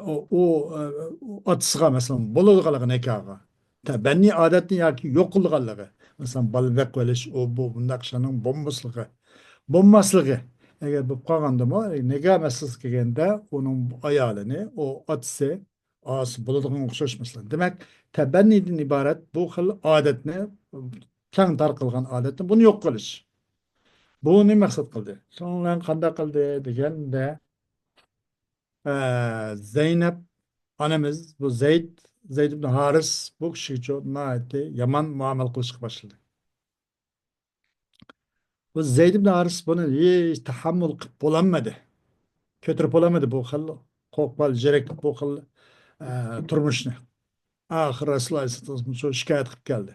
ئۇ، ئۇ، ئە، ئۇ ئاتىسىغا، مەسىلەن، بولىدىغانلىقى نىكاھقا. تەبەننى ئادەتنى ياكى يوق قىلىدىغانلىقى. مەسىلەن، بالا بېقىۋېلىش، ئۇ، بۇ، بۇنداق ئىشلارنىڭ بولماسلىقى. بولماسلىقى. ئەگەر بولۇپ قالغاندىمۇ، نىكاھ مەسىلىسىگە كەلگەندە، ئۇنىڭ ئايالىنى، ئۇ ئاتىسى، ئاسىي بولىدىغان ئوخشاش مەسىلە. دېمەك، تەبەننىدىن ئىبارەت بۇ خىل ئادەتنى، كەڭ تارقالغان ئادەتنى، بۇنى يوق قىلىش. بۇنى مەقسەت قىلدى. شۇنىڭ بىلەن قانداق قىلدى دېگەندە، ئە، زەينەپ ئانىمىز، بۇ زەيد، زەيد ئىبن ھارىس بۇ كىشىگە ناھايىتى يامان مۇئامىلە قىلىشقا باشلىدى. بۇ زەيد ئىبن ھارىس بۇنى ھېچ تەھەممۇل قىلىپ بولالمىدى. كۆتۈرۈپ بولالمىدى بۇ خىل قوقمال، زېرەك بۇ خىل، ئە، تۇرمۇشنى. ئاخىرى رەسۇلۇللا ئەلەيھىسسالام شۇ شىكايەت قىلىپ كەلدى.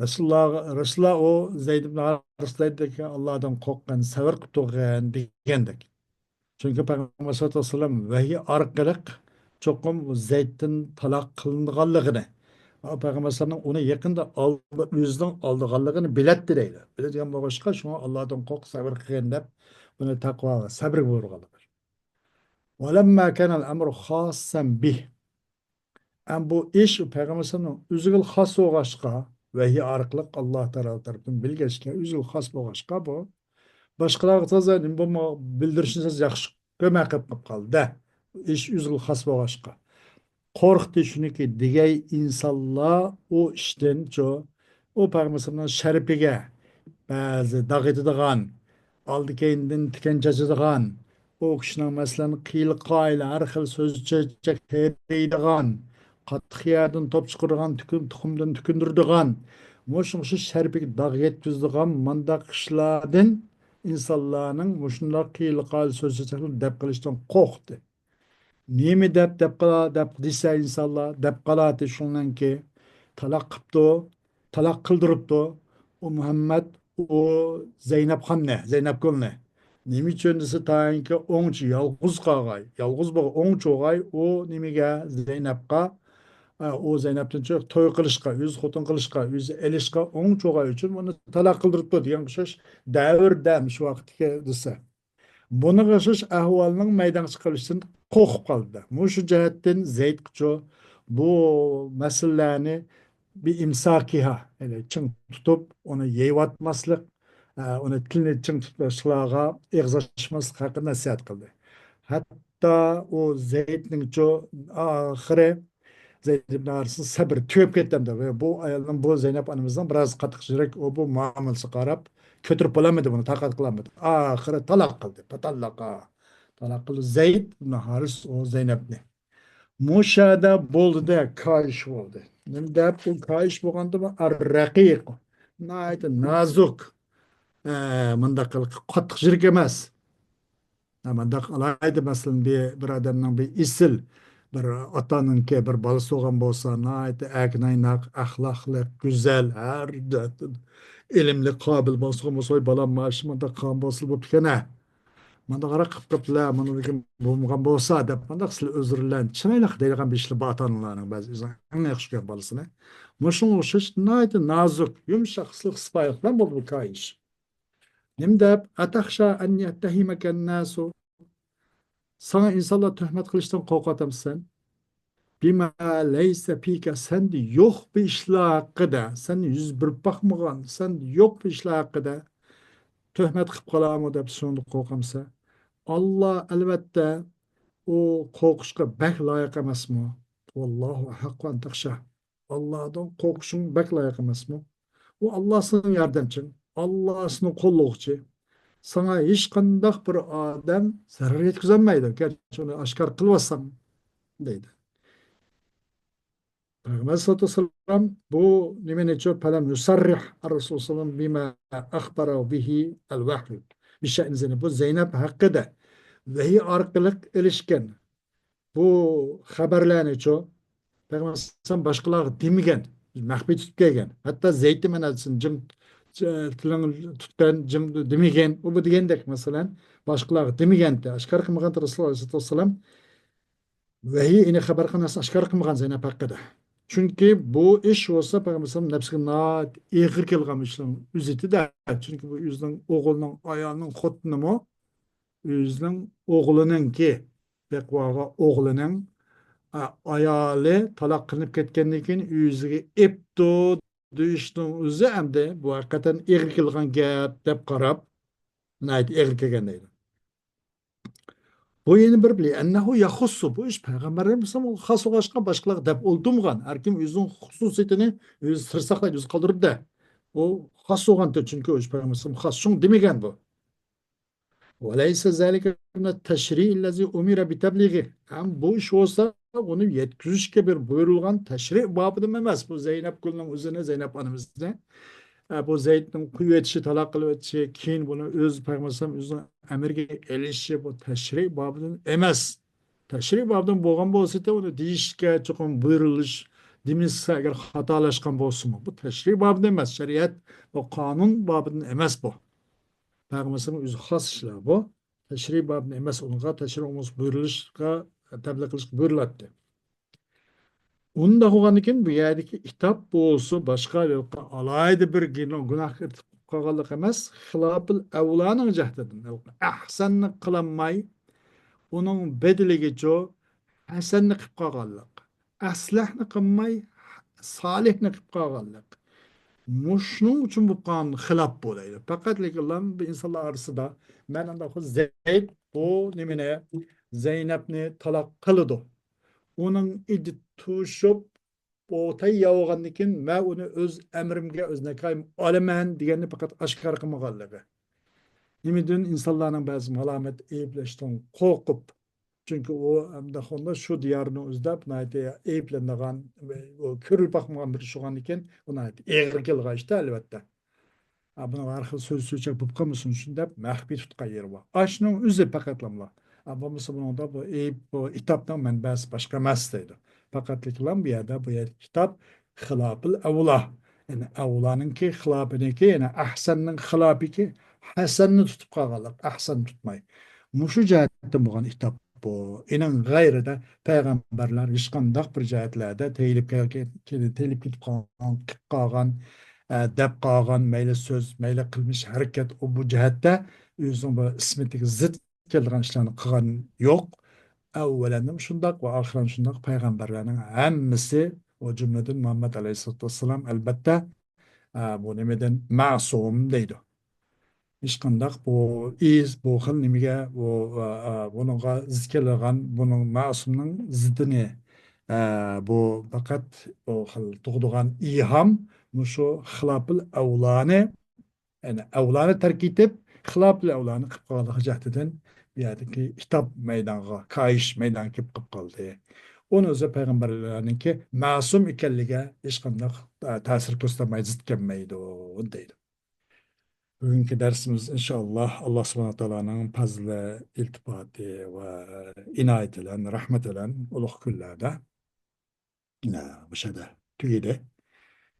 رەسۇلۇللاغا، رەسۇلۇللا ئۇ زەيد ئىبن ھارىس دەيدىكى، ئاللادىن قورققىن، سەۋر قىلىپ تۇرغىن دېگەندەك. چۈنكى پەيغەمبەر سەللەللاھۇ ئەلەيھى ۋەسەللەم ۋەھىي ئارقىلىق چوقۇم زەيدتىن تالاق قىلىنىدىغانلىقىنى، پەيغەمبەر ئەلەيھىسسالامنىڭ ئۇنى يېقىندا ئالدى، ئۆزىنىڭ ئالىدىغانلىقىنى بىلەتتى دەيدۇ. بىلىدىغان بولغاچقا، شۇڭا ئاللادىن قورق، سەۋر قىلغىن دەپ، بۇنى تەقۋا ۋە سەۋرگە بۇيرۇغانلىقى. ولما كان الأمر خاصا به. ئەمما بۇ ئىش پەيغەمبەر ئەلەيھىسسالامنىڭ ئۆزىگىلا خاس بولغاچقا، ۋەھىي ئارقىلىق ئاللا تائالا تەرىپىدىن بىلگەچكە، ئۆزىگىلا خاس بولغاچقا بۇ، باشقىلارغا تازا نېمە بولما-، بىلدۈرۈشنى تازا ياخشى كۆرمەي قېلىپ قالدى. ئىش ئۆزىگىلا خاس بولغاچقا. قورقتى شۇنىكى دېگەي ئىنسانلار ئۇ ئىشتىنچۇ، ئۇ پەيغەمبەر ئەلەيھىسسالامنىڭ شەرىپىگە بەزى داغ ئېتىدىغان، ئالدى كەينىدىن تىكەن چاچىدىغان، ئۇ كىشىنىڭ، مەسىلەن، قىيىل قايىل، ھەر خىل سۆز چۆچەك تېرىيدىغان، قاتتىق يەردىن توپ چىقىرىدىغان، تۈكۈن، تۇخۇمدىن تۈكۈندۈرىدىغان، مۇشۇ، مۇشۇ شەرىپىگە داغ يەتكۈزىدىغان مۇنداق ئىشلاردىن ئىنسانلارنىڭ مۇشۇنداق قىيىل قايىل سۆز چۆچەكلەرنى دەپ قىلىشتىن قورقتى. نېمە دەپ، دەپ قالا-، دەپ دېسە ئىنسانلار، دەپ قالاتتى شۇنىڭكى، تالاق قىپتۇ، تالاق قىلدۇرۇپتۇ. ئۇ مۇھەممەد ئۇ زەينەپخاننى، زەينەپگۈلنى. نېمە ئۈچۈن دېسە، تايىنكى ئوڭچى يالغۇز قالغاي، يالغۇز بولغاي، ئوڭچى بولغاي، ئۇ نېمىگە، زەينەپقا، ئە، ئۇ زەينەپتىن چوق توي قىلىشقا، ئۆزى خوتۇن قىلىشقا، ئۆزى ئېلىشقا ئوڭچى بولغاي ئۈچۈن ئۇنى تالاق قىلدۇرۇپتۇ دېگەن ئوخشاش دەۋردە مۇشۇ ۋاقىتتىكى دېسە. بۇنىڭغا ئوخشاش ئەھۋالنىڭ مەيدانغا چىقىرىلىشىدىن قورقۇپ قالدى. مۇشۇ جەھەتتىن زەيدقىچۇ بۇ مەسىلىلەرنى بىئىمساكىھا، يەنى چىڭ تۇتۇپ، ئۇنى يېيىۋاتماسلىق، ئە، ئۇنى تىلنى چىڭ تۇتۇشلارغا ئېغىز ئاچماسلىق ھەققىدە نەسىھەت قىلدى. ھەتتا ئۇ زەيدنىڭچۇ ئاخىرى زەيد ئىبن ھارىسنىڭ سەبرى تۈگەپ كەتتى ئەمدى. ۋە بۇ ئايالنىڭ، بۇ زەينەپ ئانىمىزنىڭ بىراز قاتتىق يۈرەك، ئۇ بۇ مۇئامىلىسىگە قاراپ كۆتۈرۈپ بولالمىدى بۇنى، تاقەت قىلالمىدى. ئاخىرى تالاق قىلدى، پاتاللاقا. تالاق قىلدى زەيد ئىبن ھارىس ئۇ زەينەپنى. مۇشۇ يەردە بولدى-دە، كايىش بولدى. نېمە دەپ ئۇ كايىش بولغاندىمۇ، ئەر-رەقىق. ناھايىتى نازۇك. ئە، مۇنداق قىلىپ قاتتىق يۈرەك ئەمەس. ھە، مۇنداق ئالايدى، مەسىلەن، بىر، بىر ئادەمنىڭ بىر ئېسىل، بىر ئاتانىڭكى بىر بالىسى بولغان بولسا، ناھايىتى ئەركىن ئايناق، ئەخلاقلىق، گۈزەل، ھەر جەھەتتىن ئىلىملىك، قابىل بالىسى بولغان بولسا، ۋاي بالام، مانا شۇ مۇنداق قىلغان بولسىلا بوپتىكەن-ھە. مانداقراق قىلىپ قىپلا، مانا بولمىغان بولسا دەپ، مانداق سىلى ئۆزرىلەن، چىرايلىق دەيدىغان بىر ئىشلار بار ئاتا-ئانىلارنىڭ بەزى ئىنسان ئەڭ ياخشى كۆرگەن بالىسىنى. مۇشۇنىڭغا ئوخشاش ناھايىتى نازۇك، يۇمشاق سىلىق سىپايىلىق بىلەن بولدى بۇ كايىش. نېمە دەپ، «ئەتەخشا ئەن يەتتەھىمەكەن ناسۇ»، ساڭا ئىنسانلار تۆھمەت قىلىشتىن قورقۇۋاتامسەن؟ «بىما لەيسە پىكە»، سەندە يوق بىر ئىشلار ھەققىدە، سەن يۈز بېرىپ باقمىغان، سەندە يوق بىر ئىشلار ھەققىدە تۆھمەت قىلىپ قالامۇ دەپ شۇنىڭدىن قورقامسەن؟ ئاللا، ئەلۋەتتە، ئۇ قورقۇشقا بەك لايىق ئەمەسمۇ؟ ۋاللاھۇ ئەھەققۇ ئەن تەخشا. ئاللادىن قورقۇشۇڭ بەك لايىق ئەمەسمۇ؟ ئۇ ئاللا سېنىڭ ياردەمچىڭ، ئاللا سېنىڭ قوللىغۇچى. ساڭا ھېچقانداق بىر ئادەم زەرەر يەتكۈزەلمەيدۇ، گەرچە ئۇنى ئاشكارا قىلىۋاتساڭ، دەيدۇ. پەيغەمبەر ئەلەيھىسسالاتۇ ۋەسسالام بۇ نېمىنىچۇ، «فەلەم يۇسەررىھ ئەر-رەسۇل سەللەللاھۇ ئەلەيھى ۋەسەللەم بىما ئەخبەرەھۇ بىھى ئەل-ۋەھيۇ». بىشەئنى زەينەب. بۇ زەينەپ ھەققىدە ۋەھىي ئارقىلىق ئېلىشكەن بۇ خەۋەرلەرنىچۇ، پەيغەمبەر ئەلەيھىسسالام باشقىلارغا دېمىگەن، مەخپىي تۇتۇپ كەلگەن. ھەتتا زەيدنى مەن سېنى جىڭ، تىلىڭ تۇتقان، جىڭ دېمىگەن. ئۇ بۇ دېگەندەك، مەسىلەن، باشقىلارغا دېمىگەنتى، ئاشكارا قىلمىغانتى رەسۇلۇللا ئەلەيھىسسالاتۇ ۋەسسالام. ۋەھىي، يەنى خەۋەر قىلغان نەرسىنى ئاشكارا قىلمىغان زەينەپ ھەققىدە. چۈنكى بۇ ئىش بولسا پەيغەمبەر ئەلەيھىسسالام نەپسىگە ناھايىتى ئېغىر كېلىدىغان ئىشلارنىڭ ئۆزىدە. چۈنكى بۇ ئۆزىنىڭ ئوغلىنىڭ، ئايالىنىڭ خوتۇنىمۇ، ئۆزىنىڭ ئوغلىنىڭكى، بەقۋاغا ئوغلىنىڭ، ئا، ئايالى تالاق قىلىنىپ كەتكەندىن كېيىن ئۆزىگە ئېپتۇ دېيىشنىڭ ئۆزى ئەمدى بۇ ھەقىقەتەن ئېغىر كېلىدىغان گەپ دەپ قاراپ، ناھايىتى ئېغىر كەلگەن دەيدۇ. بۇ يەنە بىر، لىئەننەھۇ يەخۇسسۇ، بۇ ئىش پەيغەمبەر ئەلەيھىسسالام خاس بولغاچقا باشقىلارغا دەپ ئولتۇرمىغان. ھەركىم ئۆزىنىڭ خۇسۇسىيىتىنى ئۆزى سىر ساقلايدۇ، ئۆزى قالدۇرىدۇ. ئۇ خاس بولغانتى، چۈنكى ئۇ ئىش پەيغەمبەر ئەلەيھىسسالام خاس، شۇڭا دېمىگەن بۇ. وليس ذلك من التشريع الذي أمر بتبليغه. ھەم بۇ ئىش بولسا ئۇنى يەتكۈزۈشكە بىر بۇيرۇلغان تەشرىئ بابىدىن ئەمەس. بۇ زەينەپ گۈلنىڭ ئۆزىنى، زەينەپ ئانىمىزنى، ئە، بۇ زەيدنىڭ قويۇۋېتىشى، تالاق قىلىۋېتىشى، كېيىن بۇنى ئۆز پەيغەمبەر ئەلەيھىسسالام ئۆزىنىڭ ئەمرىگە ئېلىشى، بۇ تەشرىئ بابىدىن ئەمەس. تەشرىئ بابىدىن بولغان بولسا، ئۇنى دېيىشكە چوقۇم بۇيرۇلۇش، دېمىسە ئەگەر خاتالاشقان بولسىمۇ، بۇ تەشرىئ بابىدىن ئەمەس، شەرىئەت ۋە قانۇن بابىدىن ئەمەس بۇ. پەيغەمبەر ئەلەيھىسسالام ئۆزى خاس ئىشلار بۇ. تەشرىئ بابىدىن ئەمەس، ئۇنىڭغا تەشرىئ بولمىسا بۇيرۇلۇشقا، تەبلىغ قىلىشقا بۇيرۇلاتتى. ئۇنداق بولغاندىن كېيىن بۇ يەردىكى ئىتاب بولسا باشقا ئالاھىدە بىر گۇناھ قىلغانلىق ئەمەس، خىلاپىل ئەۋلانىڭ جەھىتىدىن ئەھسەننى قىلالماي، ئۇنىڭ بەدىلىگىچۇ ھەسەننى قىلىپ قالغانلىق، ئەسلەھنى قىلماي سالىھنى قىلىپ قالغانلىق. مۇشۇنىڭ ئۈچۈن بولۇپ قالغان خىلاپ بۇ دەيدۇ. پەقەتلىكىنلا بۇ ئىنسانلار ئارىسىدا مەن ئانداق زەيد بۇ نېمىنى، زەينەپنى تالاق قىلىدۇ. ئۇنىڭ ئىددىتى توشۇپ، بۇ تەييار بولغاندىن كېيىن، مەن ئۇنى ئۆز ئەمرىمگە، ئۆز نىكاھىمغا ئالىمەن دېگەننى پەقەت ئاشكارا قىلمىغانلىقى. نېمىدىن ئىنسانلارنىڭ بەزى مالامەت ئەيىبلەشتىن قورقۇپ، چۈنكى ئۇ ئەمدى شۇ دىيارنىڭ ئۆزىدە ناھايىتى ئەيىبلىنىدىغان، ئۇ كۆرۈلۈپ باقمىغان بىر ئىش بولغاندىن كېيىن، ئۇ ناھايىتى ئېغىر كېلىدىغان ئىشتا، ئەلۋەتتە. ئا، بۇنىڭ ھەر خىل سۆز-سۆچەك بولۇپ قالمىسۇن ئۈچۈن دەپ، مەخپىي تۇتقان يېرى بار. ئاشۇنىڭ ئۆزى پەقەتلاملا. ئا، بولمىسا بۇنىڭدا بۇ ئەيىب، بۇ ئىتابنىڭ مەنبەسى باشقا ئەمەس دەيدۇ. پەقەتلىكلام بۇ يەردە، بۇ يەردە ئىتاب خىلاپىل ئەۋلا. يەنى ئەۋلانىڭكى خىلاپىنىكى، يەنى ئەھسەننىڭ خىلاپىكى ھەسەننى تۇتۇپ قالغانلىق، ئەھسەن تۇتماي. مۇشۇ جەھەتتىن بولغان ئىتاب بۇ. ئېنىڭ غەيرىدە پەيغەمبەرلەر ھېچقانداق بىر جەھەتلەردە تېيىلىپ كەلگەن، تېيىلىپ كېتىپ قالغان، قىلىپ قالغان، ئە، دەپ قالغان، مەيلى سۆز، مەيلى قىلمىش، ھەرىكەت، ئۇ بۇ جەھەتتە ئۆزىنىڭ بىر ئىسمىتىگە زىت كېلىدىغان ئىشلارنى قىلغان يوق. ئەۋۋەلەن شۇنداق ۋە ئاخىرەن شۇنداق پەيغەمبەرلەرنىڭ ھەممىسى، ئۇ جۈملىدىن مۇھەممەد ئەلەيھىسسالاتۇ ۋەسسالام، ئەلبەتتە، ئە، بۇ نېمىدىن مەسۇم دەيدۇ. ھېچقانداق بۇ ئىز، بۇ خىل نېمىگە، بۇ، ئە، ئە، بۇنىڭغا زىت كېلىدىغان، بۇنىڭ مەسۇمنىڭ زىتىنى، ئە، بۇ پەقەت بۇ خىل تۇغىدىغان ئىلھام مۇشۇ خىلاپىل ئەۋلانى، يەنى ئەۋلانى تەرك ئېتىپ، خىلاپىل ئەۋلانى قىلىپ قالغانلىقى جەھىتىدىن بۇ يەردىكى ئىتاب مەيدانغا، كايىش مەيدانغا كېلىپ قېلىپ قالدى. ئۇنىڭ ئۆزى پەيغەمبەرلەرنىڭكى مەسۇم ئىكەنلىكىگە ھېچقانداق، ئە، تەسىر كۆرسىتەلمەي، زىت كەلمەيدۇ، دەيدۇ. بۈگۈنكى دەرسىمىز ئىنشائاللا ئاللا سۇبھانەھۇ ۋە تائالانىڭ پەزلى، ئىلتىپاتى ۋە ئىنايىتى بىلەن، رەھمىتى بىلەن ئۇلۇغ كۈنلەردە، ئە، مۇشۇ يەردە تۈگىدى.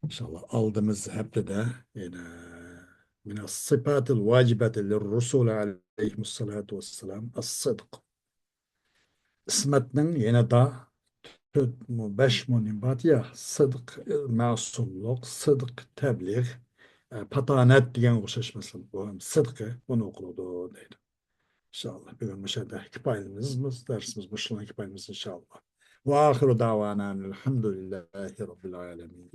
ئىنشائاللا ئالدىمىز ھەپتىدە يەنە من الصفات الواجبة للرسول عليهم الصلاة والسلام الصدق. ئىسمەتنىڭ يەنە دا تۆت مۇ، بەش مۇ نېمە بار يا؟ سىدىق، مەسۇملۇق، سىدىق، تەبلىغ، ئە، پاتانەت دېگەنگە ئوخشاش مەسىلە. بۇ ھەم سىدقى، بۇنى ئوقۇلىدۇ دەيدۇ. ئىنشائاللا، بۈگۈن مۇشۇ يەردە كىپايىلىمىز، دەرسىمىز مۇشۇ بىلەن كىپايىلىمىز ئىنشائاللا. وآخر دعوانا أن الحمد لله رب العالمين.